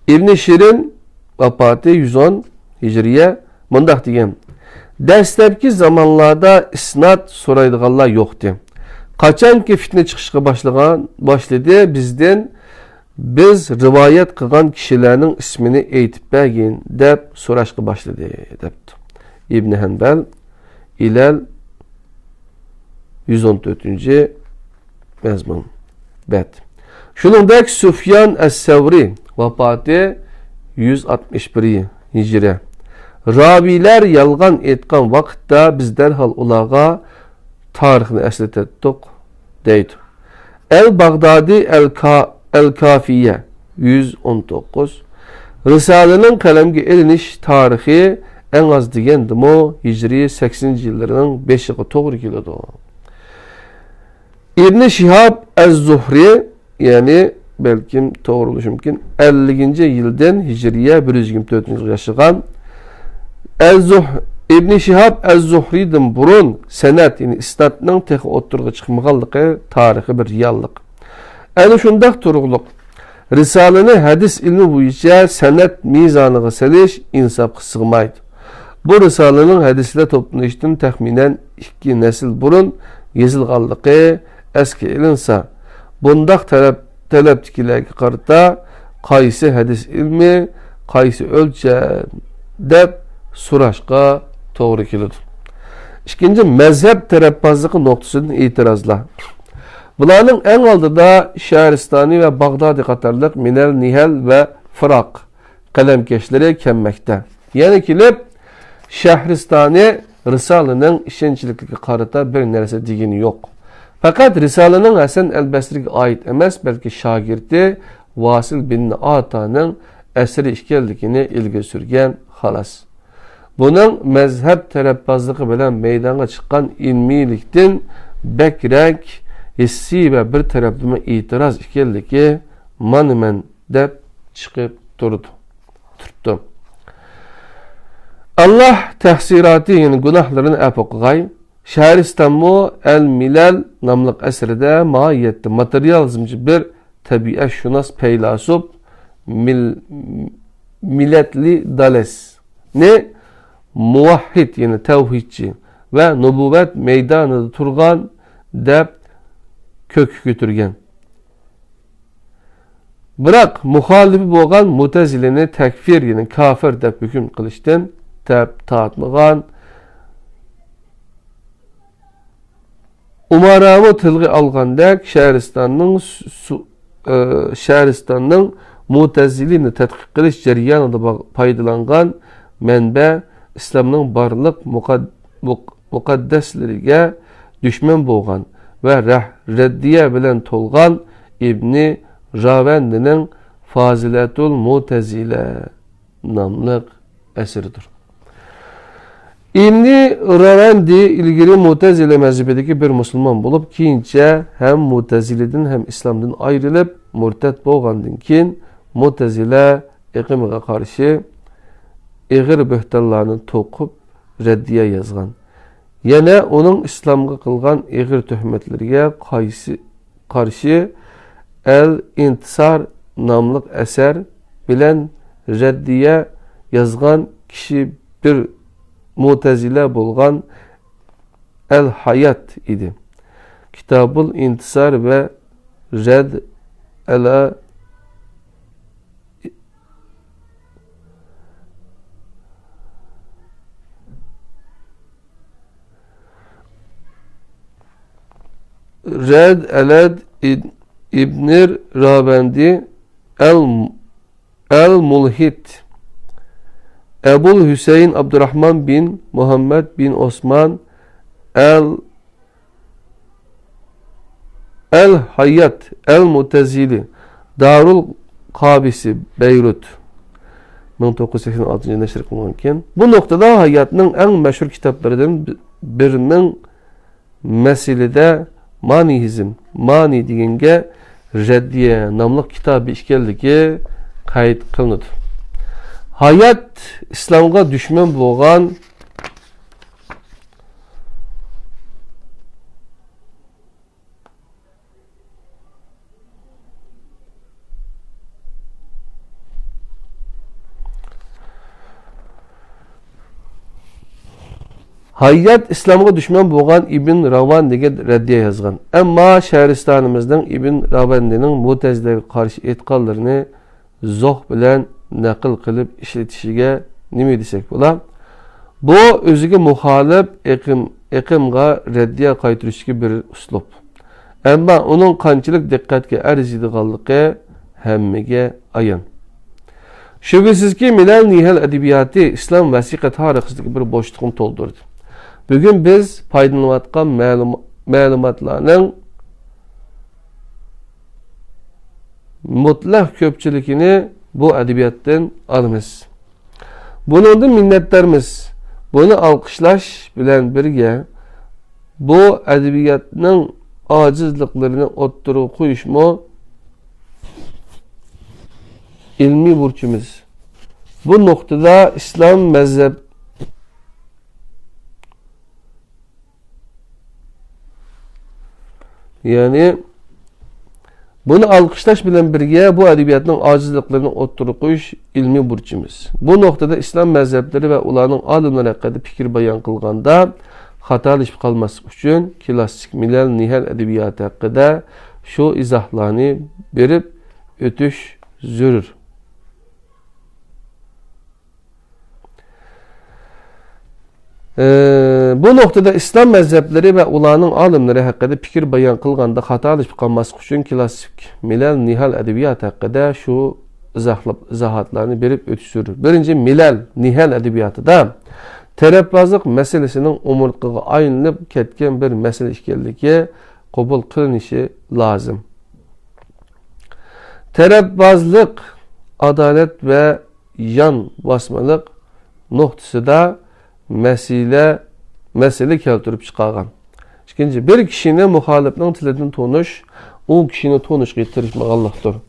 ئىبنى شىرىن، ۋاپاتى يۈز ئون ھىجرىيە، مۇنداق دېگەن: دەسلەپكى زامانلاردا ئىسناد سورايدىغانلار يوقتى. قاچانكى فىتنە چىقىشقا باشلىغان، باشلىدى، بىزدىن، بىز رىۋايەت قىلغان كىشىلەرنىڭ ئىسمىنى ئېيتىپ بەرگىن، دەپ سوراشقا باشلىدى، دەپتۇ. ئىبنى ھەنبەل، ئىلەل، يۈز ئون تۆتىنچى مەزمۇن، بەت. شۇنىڭدەك سۇفيان ئەس-سەۋرى، ۋاپاتى يۈز ئاتمىش بىر ھىجرىيە. راۋىيلار يالغان ئېيتقان ۋاقىتتا بىز دەرھال ئۇلارغا تارىخنى ئەسلىتەتتۇق، دەيدۇ. ئەل باغدادى ئەل كا-، ئەل كافىيە، يۈز ئون توققۇز. رىسالىنىڭ قەلەمگە ئېلىنىش تارىخى ئەڭ ئاز دېگەندىمۇ ھىجرىي سەكسىنىنچى يىللىرىنىڭ بېشىغا توغرا كېلىدۇ. ئىبنى شىھاب ئەز-زۇھرى، يەنى بەلكىم توغرىلىشى مۇمكىن، ئەللىكىنچى يىلدىن ھىجرىيە بىر يۈز يىگىرمە تۆتىنچى يىلغا ياشىغان. ئەز-زۇھ-، ئىبنى شىھاب ئەز-زۇھرىدىن بۇرۇن سەنەد، يەنى ئىسنادنىڭ تېخى ئوتتۇرىغا چىقمىغانلىقى تارىخىي بىر رېئاللىق. ئەنە شۇنداق تۇرۇقلۇق رىسالىنى ھەدىس ئىلمى بويىچە سەنەد مىزانىغا سېلىش ئىنساپقا سىغمايدۇ. بۇ رىسالىنىڭ ھەدىسلەر توپلىنىشتىن تەخمىنەن ئىككى نەسىل بۇرۇن يېزىلغانلىقى ئەسكە ئېلىنسا، بۇنداق تەلەپ، تەلەپتىكىلەرگە قارىتا قايسى ھەدىس ئىلمى، قايسى ئۆلچەم دەپ سوراشقا توغرا كېلىدۇ. ئىككىنچى، مەزھەپ تەرەپبازلىقى نۇقتىسىدىن ئېتىرازلار. بۇلارنىڭ ئەڭ ئالدىدا شەھرىستانى ۋە باغدادى قاتارلىق مىنەل نىھەل ۋە فىراق قەلەمكەشلىرى كەلمەكتە. يەنە كېلىپ، شەھرىستانى رىسالىنىڭ ئىشەنچلىكلىكىگە قارىتا بىر نەرسە دېگىنى يوق. پەقەت رىسالىنىڭ ھەسەن ئەل بەسرىگە ئائىت ئەمەس، بەلكى شاگىرتى ۋاسىل بىن ئاتانىڭ ئەسىرى ئىكەنلىكىنى ئىلگىرى سۈرگەن، خالاس. بۇنىڭ مەزھەپ تەرەپبازلىقى بىلەن مەيدانغا چىققان ئىلمىيلىكتىن بەكرەك ھېسسىي ۋە بىر تەرەپلىمە ئېتىراز ئىكەنلىكى مانا مەن دەپ چىقىپ تۇرىدۇ، تۇرۇپتۇ. ئاللاھ تەقسىراتى، يەنى گۇناھلىرىنى ئەپۇ قىلغاي. شەھرىستانمۇ ئەل مىلەل ناملىق ئەسىرىدە ماھىيەتتە ماتېرىيالىزمچى بىر تەبىئەتشۇناس پەيلاسوپ مىل-، مىلەتلى دالەسنى مۇۋەھھىد، يەنى تەۋھىدچى ۋە نۇبۇۋۋەت مەيدانىدا تۇرغان دەپ كۆككە كۆتۈرگەن. بىراق مۇخالىپى بولغان مۇتەزىلىنى تەكفىر، يەنى كاپىر دەپ ھۆكۈم قىلىشتىن تەپ تارتمىغان. ئۇمارامۇ تىلغا ئالغاندەك، شەھرىستاننىڭ سۇ-، ئى، شەھرىستاننىڭ مۇتەزىلىنى تەتقىق قىلىش جەريانىدا با-، پايدىلانغان مەنبە ئىسلامنىڭ بارلىق مۇقەد-، مۇق-، مۇقەددەسلىرىگە دۈشمەن بولغان ۋە رەھ-، رەددىيە بىلەن تولغان ئىبنى راۋەندىنىڭ فازىلەتۇل مۇتەزىلە ناملىق ئەسىرىدۇر. ئىبنى راۋەندى ئىلگىرى مۇتەزىلە مەزھىپىدىكى بىر مۇسۇلمان بولۇپ، كېيىنچە ھەم مۇتەزىلىدىن، ھەم ئىسلامدىن ئايرىلىپ، مۇرتەت بولغاندىن كېيىن، مۇتەزىلە ئېقىمىغا قارشى ئېغىر بۆھتانلارنى توقۇپ، رەددىيە يازغان. يەنە ئۇنىڭ ئىسلامغا قىلغان ئېغىر تۆھمەتلىرىگە قايسى، قارشى ئەل ئىنتىسار ناملىق ئەسەر بىلەن رەددىيە يازغان كىشى بىر مۇتەزىلە بولغان ئەل ھايات ئىدى. كىتابۇل ئىنتىسار ۋە رەد ئەلا رەد ئەلەد ئىبنىر راۋەندى ئەل، ئەل مۇلھىد، ئەبۇل ھۈسەيىن ئابدۇراھمان بىن مۇھەممەد بىن ئوسمان ئەل، ئەل ھايات ئەل مۇتەزىلى، دارۇل قابىسى، بەيرۇت، مىڭ توققۇز يۈز سەكسەن ئالتىنچى يىلدا نەشر قىلىنغان. بۇ نۇقتىدا ھاياتنىڭ ئەڭ مەشھۇر كىتابلىرىدىن بىرىنىڭ مەسىلىدە مانىھىزم، مانى دېگەنگە رەددىيە ناملىق كىتابى ئىكەنلىكى قەيت قىلىنىدۇ. ھايات ئىسلامغا دۈشمەن بولغان، ھايات ئىسلامغا دۈشمەن بولغان ئىبن راۋاندىگە رەددىيە يازغان. ئەمما شەھرىستانىمىزنىڭ ئىبن راۋاندىنىڭ مۇتەزىلىگە قارشى ئېيتقانلىرىنى زوق بىلەن نەقىل قىلىپ ئىشلىتىشىگە نېمە دېسەك بولا؟ بۇ ئۆزىگە مۇخالىپ ئېقىم، ئېقىمغا رەددىيە قايتۇرۇشتىكى بىر ئۇسلۇب. ئەمما ئۇنىڭ قانچىلىك دىققەتكە ئەرزىيدىغانلىقى ھەممىگە ئايان. شۈبھىسىزكى، مىلەل نىھەل ئەدەبىياتى ئىسلام ۋەسىقە تارىخىسىدىكى بىر بوشلۇقنى تولدۇردى. بۈگۈن بىز پايدىلىنىۋاتقان مەلۇم-، مەلۇماتلارنىڭ مۇتلەق كۆپچىلىكىنى بۇ ئەدەبىياتتىن ئالىمىز. بۇنىڭدىن مىننەتدارمىز. بۇنى ئالقىشلاش بىلەن بىرگە، بۇ ئەدەبىياتنىڭ ئاجىزلىقلىرىنى ئوتتۇرىغا قويۇشمۇ ئىلمىي بۇرچىمىز. بۇ نۇقتىدا ئىسلام مەزھەپ، يەنى بۇنى ئالقىشلاش بىلەن بىرگە، بۇ ئەدەبىياتنىڭ ئاجىزلىقلىرىنى ئوتتۇرىغا قويۇش ئىلمىي بۇرچىمىز. بۇ نۇقتىدا ئىسلام مەزھەپلىرى ۋە ئۇلارنىڭ ئالىملىرى ھەققىدە پىكىر بايان قىلغاندا خاتالىشىپ قالماسلىق ئۈچۈن، كلاسسىك مىلەل نىھەل ئەدەبىياتى ھەققىدە شۇ ئىزاھلارنى بېرىپ ئۆتۈش زۆرۈر. ئى، بۇ نۇقتىدا ئىسلام مەزھەپلىرى ۋە ئۇلارنىڭ ئالىملىرى ھەققىدە پىكىر بايان قىلغاندا خاتالىشىپ قالماسلىق ئۈچۈن، كلاسسىك مىلەل نىھەل ئەدەبىياتى ھەققىدە شۇ ئىزاھلاپ، ئىزاھاتلارنى بېرىپ ئۆتۈش زۆرۈر. بىرىنچى، مىلەل نىھەل ئەدەبىياتىدا تەرەپبازلىق مەسىلىسىنىڭ ئومۇرتقىغا ئايلىنىپ كەتكەن بىر مەسىلە ئىكەنلىكى قوبۇل قىلىنىشى لازىم. تەرەپبازلىق ئادالەت ۋە يان باسمىلىق نۇقتىسىدا مەسىلە، مەسىلە كەلتۈرۈپ چىقارغان. ئىككىنچى، بىر كىشىنى مۇخالىپنىڭ تىلىدىن تونۇش، ئۇ كىشىنى تونۇشقا تىرىشمىغانلىقتۇر.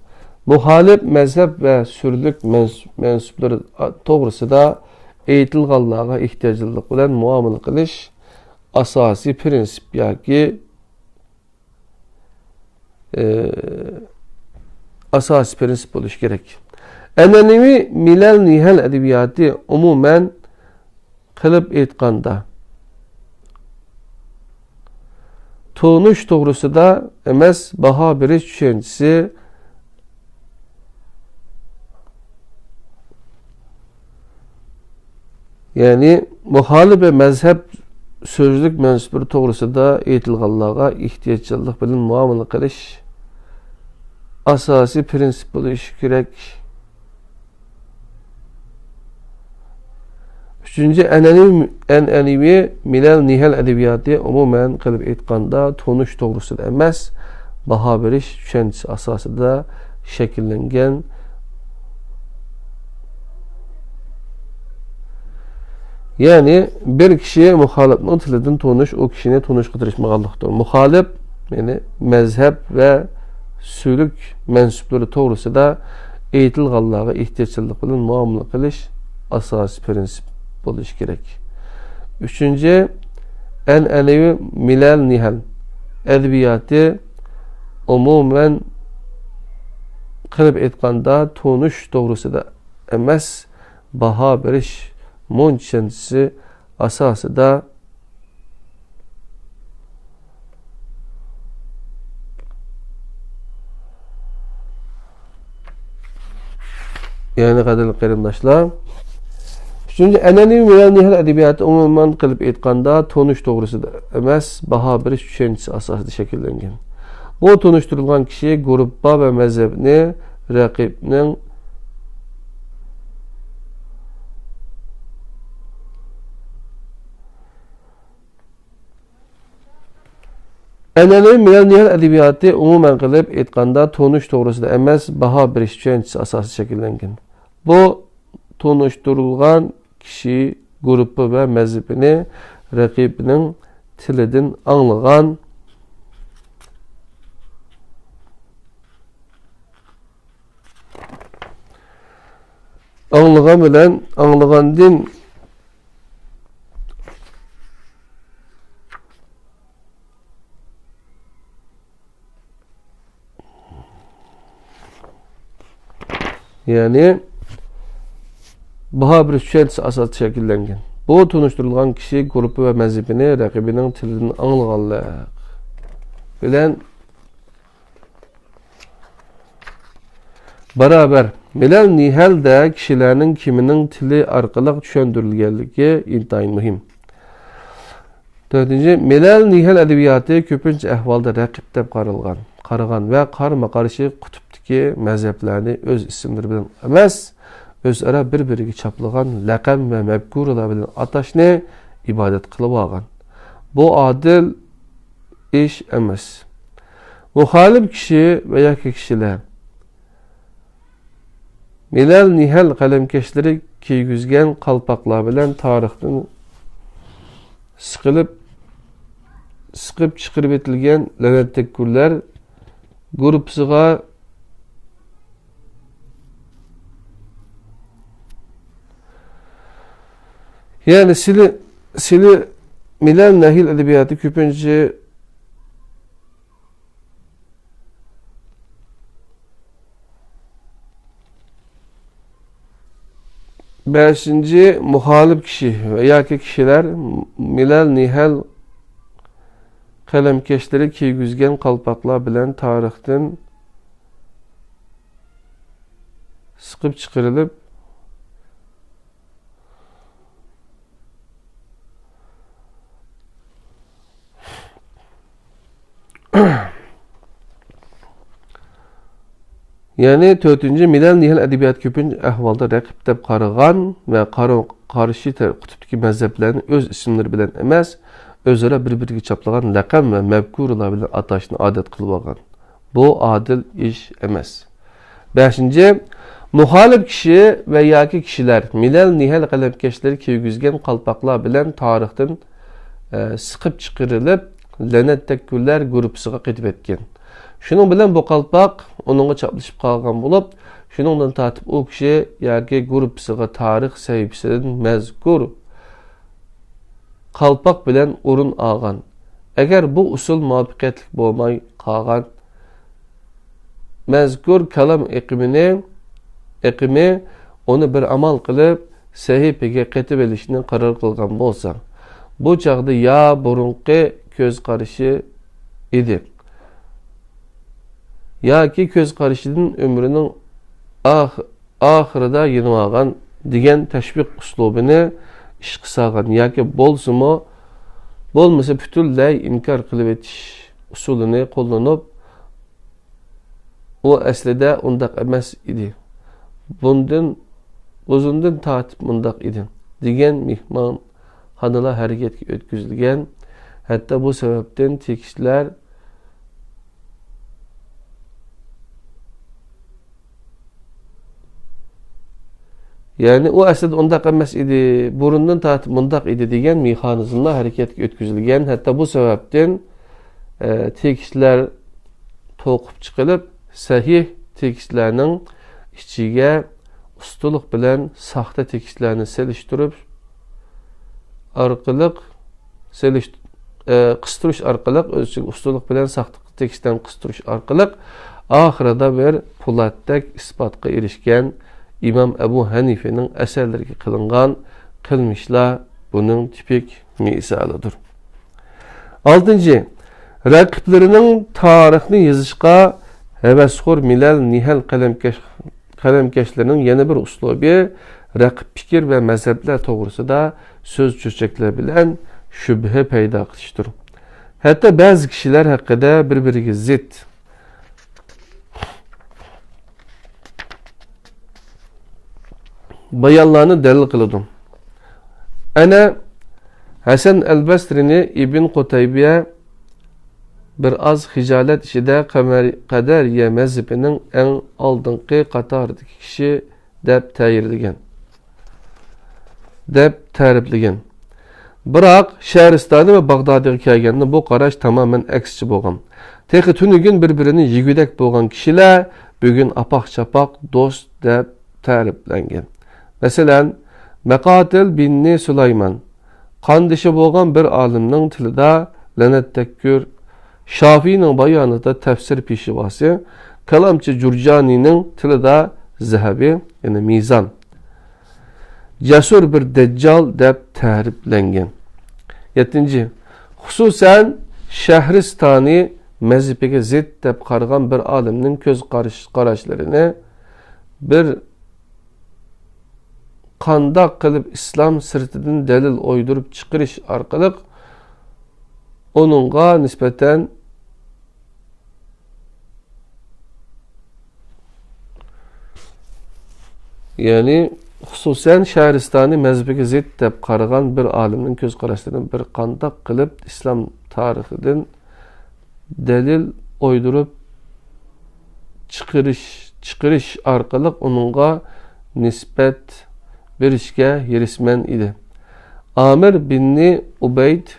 مۇخالىپ مەزھەپ ۋە سۈرلۈك مەنس-، مەنسۇپلىرى توغرىسىدا ئېيتىلغانلارغا ئېھتىياتچانلىق بىلەن مۇئامىلە قىلىش ئاساسىي پىرىنسىپ ياكى ئاساسىي پىرىنسىپ بولۇشى كېرەك. ئەنئەنىۋى مىلەل نىھەل ئەدەبىياتى، ئومۇمەن قىلىپ ئېيتقاندا، تونۇش توغرىسىدا ئەمەس، باھا بېرىش چۈشەنچىسى، يەنى مۇخالىپە مەزھەپ سۆزلۈك مەنسۇپلىرى توغرىسىدا ئېيتىلغانلارغا ئېھتىياتچانلىق بىلەن مۇئامىلە قىلىش ئاساسىي پىرىنسىپ بولۇشى كېرەك. ئۈچىنچى، ئەنئەنىۋى، ئەنئەنىۋى مىلەل نىھەل ئەدەبىياتى، ئومۇمەن قىلىپ ئېيتقاندا، تونۇش توغرىسىدا ئەمەس، باھا بېرىش چۈشەنچىسى ئاساسىدا شەكىللەنگەن. يەنى بىر كىشى مۇخالىپنىڭ تىلىدىن تونۇش، ئۇ كىشىنى تونۇشقا تىرىشمىغانلىقتۇر. مۇخالىپ، يەنى مەزھەپ ۋە سۈلۈك مەنسۇپلىرى توغرىسىدا ئېيتىلغانلارغا ئېھتىياتچانلىق بىلەن مۇئامىلە قىلىش ئاساسىي پىرىنسىپ بولۇشى كېرەك. ئۈچىنچى، ئەنئەنىۋى مىلەل نىھەل ئەدەبىياتى، ئومۇمەن قىلىپ ئېيتقاندا، تونۇش توغرىسىدا ئەمەس، باھا بېرىش مۇن چۈشەنچىسى ئاساسىدا، يەنى قەدىرلىك قېرىنداشلار، ئۈچىنچى، ئەنئەنىۋى مىلەل نىھەل ئەدەبىياتى، ئومۇمەن قىلىپ ئېيتقاندا، تونۇش توغرىسىدا ئەمەس، باھا بېرىش چۈشەنچىسى ئاساسىدا شەكىللەنگەن. بۇ تونۇشتۇرۇلغان كىشى گۇرۇپپا ۋە مەزھەپنى رەقىبنىڭ ئەنئەنىۋى مىلەل نىھەل ئەدەبىياتى، ئومۇمەن قىلىپ ئېيتقاندا، تونۇش توغرىسىدا ئەمەس، باھا بېرىش چۈشەنچىسى ئاساسىدا شەكىللەنگەن. بۇ تونۇشتۇرۇلغان كىشى، گۇرۇپپا ۋە مەزھىپىنى رەقىبىنىڭ تىلىدىن ئاڭلىغان، ئاڭلىغان بىلەن ئاڭلىغاندىن يەنى باھا بېرىش چۈشەنچىسى ئاساسىدا شەكىللەنگەن. بۇ تونۇشتۇرۇلغان كىشى گۇرۇپپا ۋە مەزھىپىنى رەقىبىنىڭ تىلىدىن ئاڭلىغانلىق بىلەن باراۋەر. مىلەل نىھەلدە كىشىلەرنىڭ كىمنىڭ تىلى ئارقىلىق چۈشەندۈرۈلگەنلىكى ئىنتايىن مۇھىم. تۆتىنچى، مىلەل نىھەل ئەدەبىياتى كۆپىنچە ئەھۋالدا رەقىب دەپ قارالغان، قارىغان ۋە قارىمۇ قارشى قۇتۇپتىكى مەزھەپلەرنى ئۆز ئىسىملىرى بىلەن ئەمەس، ئۆزئارا بىر-بىرىگە چاپلىغان لەقەم ۋە مەپكۇرىلار بىلەن ئاتاشنى ئىبادەت قىلىۋالغان. بۇ ئادىل ئىش ئەمەس. مۇخالىپ كىشى ۋە ياكى كىشىلەر مىلەل نىھەل قەلەمكەشلىرى كىيگۈزگەن قالپاقلار بىلەن تارىختىن سىقىلىپ، سىقىپ چىقىرىۋېتىلگەن لەنەتتەككۈرلەر گۇرۇپپىسىغا، يەنى سىلى، سىلى مىلەل نەھىل ئەدەبىياتى كۆپىنچە بەشىنچى، مۇخالىپ كىشى ۋە ياكى كىشىلەر مىلەل نىھەل قەلەمكەشلىرى كىيگۈزگەن قالپاقلار بىلەن تارىختىن سىقىپ چىقىرىلىپ، يەنى تۆتىنچى، مىلەل نىھەل ئەدەبىياتى كۆپىنچە ئەھۋالدا رەقىب دەپ قارىغان ۋە قارا-، قارشى تەر-، قۇتۇپتىكى مەزھەپلەرنى ئۆز ئىسىملىرى بىلەن ئەمەس، ئۆزئارا بىر-بىرىگە چاپلىغان لەقەم ۋە مەپكۇرىلار بىلەن ئاتاشنى ئادەت قىلىۋالغان. بۇ ئادىل ئىش ئەمەس. بەشىنچى، مۇخالىپ كىشى ۋە ياكى كىشىلەر مىلەل نىھەل قەلەمكەشلىرى كىيگۈزگەن قالپاقلار بىلەن تارىختىن، ئە، سىقىپ چىقىرىلىپ، لەنەتتەككۈرلەر گۇرۇپپىسىغا قېتىۋەتكەن. شۇنىڭ بىلەن بۇ قالپاق ئۇنىڭغا چاپلىشىپ قالغان بولۇپ، شۇنىڭدىن تارتىپ ئۇ كىشى ياكى گۇرۇپپىسىغا تارىخ سەھىپىسىدىن مەزكۇر قالپاق بىلەن ئورۇن ئالغان. ئەگەر بۇ ئۇسۇل مۇۋەپپەقىيەتلىك بولماي قالغان، مەزكۇر كالام ئېقىمىنى، ئېقىمى ئۇنى بىر ئامال قىلىپ سەھىپىگە قېتىۋېلىشنى قارار قىلغان بولسا، بۇ چاغدا يا بۇرۇنقى كۆز قارىشى ئىدى، ياكى كۆز قارىشىدىن ئۆمرىنىڭ ئاخ-، ئاخىرىدا يېنىۋالغان دېگەن تەشۋىق ئۇسلۇبىنى ئىشقا سالغان ياكى بولسىمۇ، بولمىسا پۈتۈنلەي ئىنكار قىلىۋېتىش ئۇسۇلىنى قوللىنىپ، ئۇ ئەسلىدە ئۇنداق ئەمەس ئىدى. بۇندىن، ئۇزۇندىن تارتىپ مۇنداق ئىدى، دېگەن مېھمانخانىلار ھەرىكەتكە ئۆتكۈزۈلگەن. ھەتتا بۇ سەۋەبتىن تېكىستلەر يەنى ئۇ ئەسلىدە ئۇنداق ئەمەس ئىدى، بۇرۇندىن تارتىپ مۇنداق ئىدى دېگەن مېخانىزملار ھەرىكەتكە ئۆتكۈزۈلگەن. ھەتتا بۇ سەۋەبتىن، ئە، تېكىستلەر توقۇپ چىقىلىپ، سەھىھ تېكىستلەرنىڭ ئىچىگە ئۇستىلىق بىلەن ساختا تېكىستلەرنى سېلىشتۇرۇپ، ئارقىلىق سېلىش-، ئە، قىستۇرۇش ئارقىلىق، ئۆز ئىچىگە ئۇستىلىق بىلەن ساختا تېكىستلەرنى قىستۇرۇش ئارقىلىق، ئاخىرىدا بىر پولاتتەك ئىسپاتقا ئېرىشكەن ئىمام ئەبۇ ھەنىفىنىڭ ئەسەرلىرىگە قىلىنغان قىلمىشلار بۇنىڭ تىپىك مىسالىدۇر. ئالتىنچى، رەقىبلىرىنىڭ تارىخنى يېزىشقا ھەۋەسخور مىلەل نىھەل قەلەمكەش قەلەمكەشلىرىنىڭ يەنە بىر ئۇسلۇبى، رەقىب پىكىر ۋە مەزھەپلەر توغرىسىدا سۆز-چۆچەكلەر بىلەن شۈبھە پەيدا قىلىشتۇر. ھەتتا بەزى كىشىلەر ھەققىدە بىر-بىرىگە زىت بايانلارنى دەلىل قىلىدۇ. ئەنە، ھەسەن ئەل بەسرىنى ئىبن قۇتەيبە بىر ئاز خىجالەت ئىچىدە قەمەر-، قەدەرىيە مەزھىپىنىڭ ئەڭ ئالدىنقى قاتاردىكى كىشى دەپ تەيىنلىگەن، دەپ تەرىپلىگەن. بىراق، شەھرىستانى ۋە باغدادىغا كەلگەندە بۇ قاراش تامامەن ئەكسىچە بولغان. تېخى تۈنۈگۈن بىر-بىرىنى يېگۈدەك بولغان كىشىلەر بۈگۈن ئاپاق-چاپاق، دوست دەپ تەرىپلەنگەن. مەسىلەن، مەقاتىل بىننى سۇلايمان، قاندىشى بولغان بىر ئالىمنىڭ تىلىدا لەنەتتەككۈر، شافىينىڭ بايانىدا تەپسىر پېشۋاسى، كالامچى جۇرجانىنىڭ تىلىدا زەھەبى، يەنى مىزان. جەسۇر بىر دەججال دەپ تەرىپلەنگەن. يەتتىنچى، خۇسۇسەن، شەھرىستانى مەزھىپىگە زىت دەپ قارىغان بىر ئالىمنىڭ كۆز قارىش-، قاراشلىرىنى بىر قانداق قىلىپ ئىسلام سىرتىدىن دەلىل ئويدۇرۇپ چىقىرىش ئارقىلىق ئۇنىڭغا نىسبەتەن، يەنى، خۇسۇسەن، شەھرىستانى مەزھىپىگە زىت دەپ قارىغان بىر ئالىمنىڭ كۆز قاراشلىرىنى بىر قانداق قىلىپ ئىسلام تارىخىدىن دەلىل ئويدۇرۇپ چىقىرىش، چىقىرىش ئارقىلىق ئۇنىڭغا نىسبەت بېرىشكە ھېرىسمەن ئىدى. ئامىر بىننى ئۇبەيد،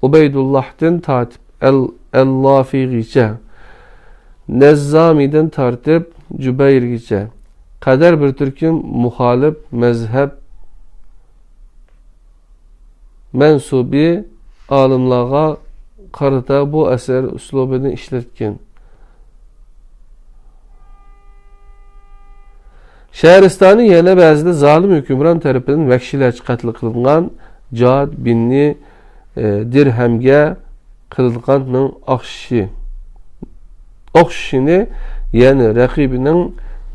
ئۇبەيدۇللاھتىن تارتىپ ئەل-، ئەللافىغىچە، نەززامىدىن تارتىپ جۇبەيرگىچە قەدەر بىر تۈركۈم مۇخالىپ مەزھەپ مەنسۇبى ئالىملارغا قارىتا بۇ ئەسەر ئۇسلۇبىنى ئىشلەتكەن. شەھرىستانى يەنە بەزىدە زالىم ھۆكۈمران تەرىپىدىن ۋەھشىيلەرچە قەتل قىلىنغان جاد بىننى، ئى، دىرھەمگە قىلىنغاننىڭ ئاخشى-، ئوخشىشىنى، يەنى رەقىبىنىڭ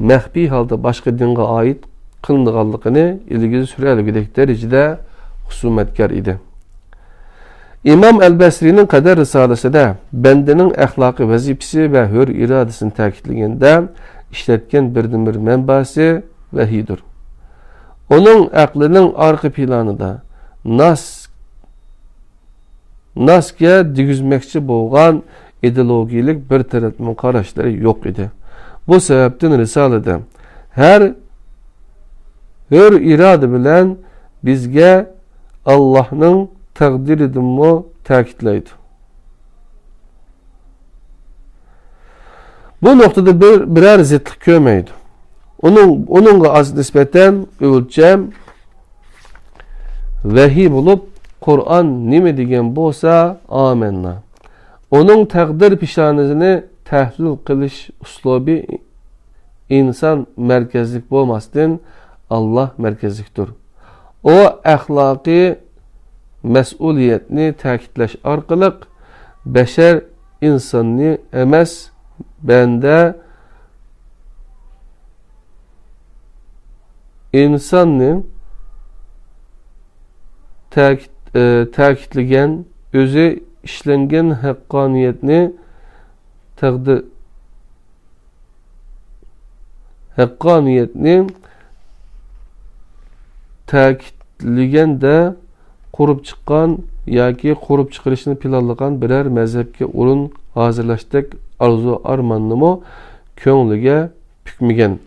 مەخپىي ھالدا باشقا دىنغا ئائىت قىلىنىدىغانلىقىنى ئىلگىرى سۈرەلىگۈدەك دەرىجىدە خۇسۇمەتكار ئىدى. ئىمام ئەل بەسرىنىڭ قەدەر رىسالىسىدە بەندىنىڭ ئەخلاقىي ۋەزىپىسى ۋە ھۆر ئىرادىسىنى تەكىتلىگەندە ئىشلەتكەن بىردىنبىر مەنبەسى ۋەھىيدۇر. ئۇنىڭ ئەقلىنىڭ ئارقا پىلانىدا ناس ناسكە دېگۈزمەكچى بولغان ئىدېئولوگىيەلىك بىر تەرەپلىمە قاراشلىرى يوق ئىدى. بۇ سەۋەبتىن رىسالىدە ھەر ھۆر ئىرادە بىلەن بىزگە ئاللاھنىڭ تەقدىرىدىنمۇ تەكىتلەيدۇ. بۇ نۇقتىدا بىر، بىرەر زىتلىق كۆرمەيدۇ. ئۇنىڭ، ئۇنىڭغا ئاز نىسبەتەن ئۆلچەم ۋەھىي بولۇپ، قۇرئان نېمە دېگەن بولسا، ئامەننا. ئۇنىڭ تەقدىر پېشانىسىنى تەھلىل قىلىش ئۇسلۇبى ئىنسان مەركەزلىك بولماستىن، ئاللا مەركەزلىكتۇر. ئۇ ئەخلاقىي مەسئۇلىيەتنى تەكىتلەش ئارقىلىق، بەشەر ئىنساننى ئەمەس، بەندە ئىنساننى تەكىت-، ئى، تەكىتلىگەن، ئۆزى ئىشلەنگەن ھەققانىيەتنى تەقدىر، ھەققانىيەتنى تەكىتلىگەندە قۇرۇپ چىققان ياكى قۇرۇپ چىقىرىشنى پىلانلىغان بىرەر مەزھەپكە ئورۇن ھازىرلاشتەك ئارزۇ ئارماننىمۇ كۆڭلىگە پۈكمىگەن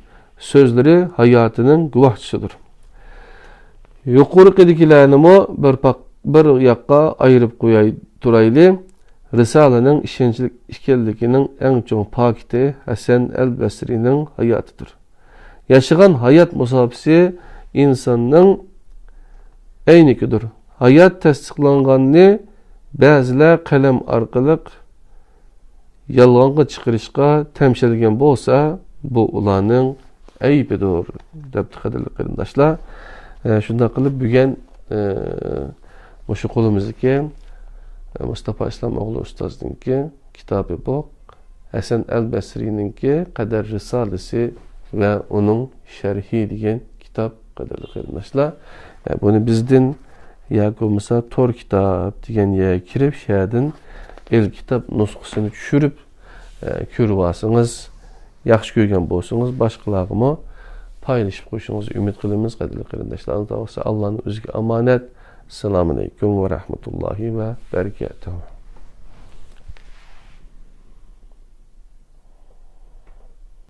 سۆزلىرى ھاياتىنىڭ گۇۋاھچىسىدۇر. يۇقىرىقىدىكىلەرنىمۇ بىر پاق-، بىر ياققا ئايرىپ قوياي، تۇرايلى. رىسالىنىڭ ئىشەنچلىك ئىكەنلىكىنىڭ ئەڭ چوڭ پاكىتى ھەسەن ئەل بەسرىنىڭ ھاياتىدۇر. ياشىغان ھايات مۇساپىسى ئىنساننىڭ ئەينىكىدۇر. ھايات تەستىقلانغاننى بەزىلەر قەلەم ئارقىلىق يالغانغا چىقىرىشقا تەمشەلگەن بولسا، بۇ ئۇلارنىڭ ئەيىبىدۇر، دەپتۇ، قەدىرلىك قېرىنداشلار. ئە، شۇنداق قىلىپ، بۈگۈن، ئە، مۇشۇ قولىمىزدىكى، ئە، مۇستاپا ئىسلام ئوغلى ئۇستازنىڭكى كىتابى بۇ. ھەسەن ئەل بەسرىنىڭكى قەدەر رىسالىسى ۋە ئۇنىڭ شەرھى دېگەن كىتاب، قەدىرلىك قېرىنداشلار. ئە، بۇنى بىزدىن ياكى بولمىسا تور كىتاب دېگەن يەرگە كىرىپ، شۇ يەردىن ئېل كىتاب نۇسخىسىنى چۈشۈرۈپ، ئە، كۆرۈۋالسىڭىز، ياخشى كۆرگەن بولسىڭىز، باشقىلارغىمۇ پايلىشىپ قويۇشىڭىزنى ئۈمىد قىلىمىز، قەدىرلىك قېرىنداشلار. ئاللا تائالا ئاللانىڭ ئۆزىگە ئامانەت. ئەسسالامۇ ئەلەيكۇم ۋە رەھمەتۇللاھى ۋە بەرىكاتۇھۇ.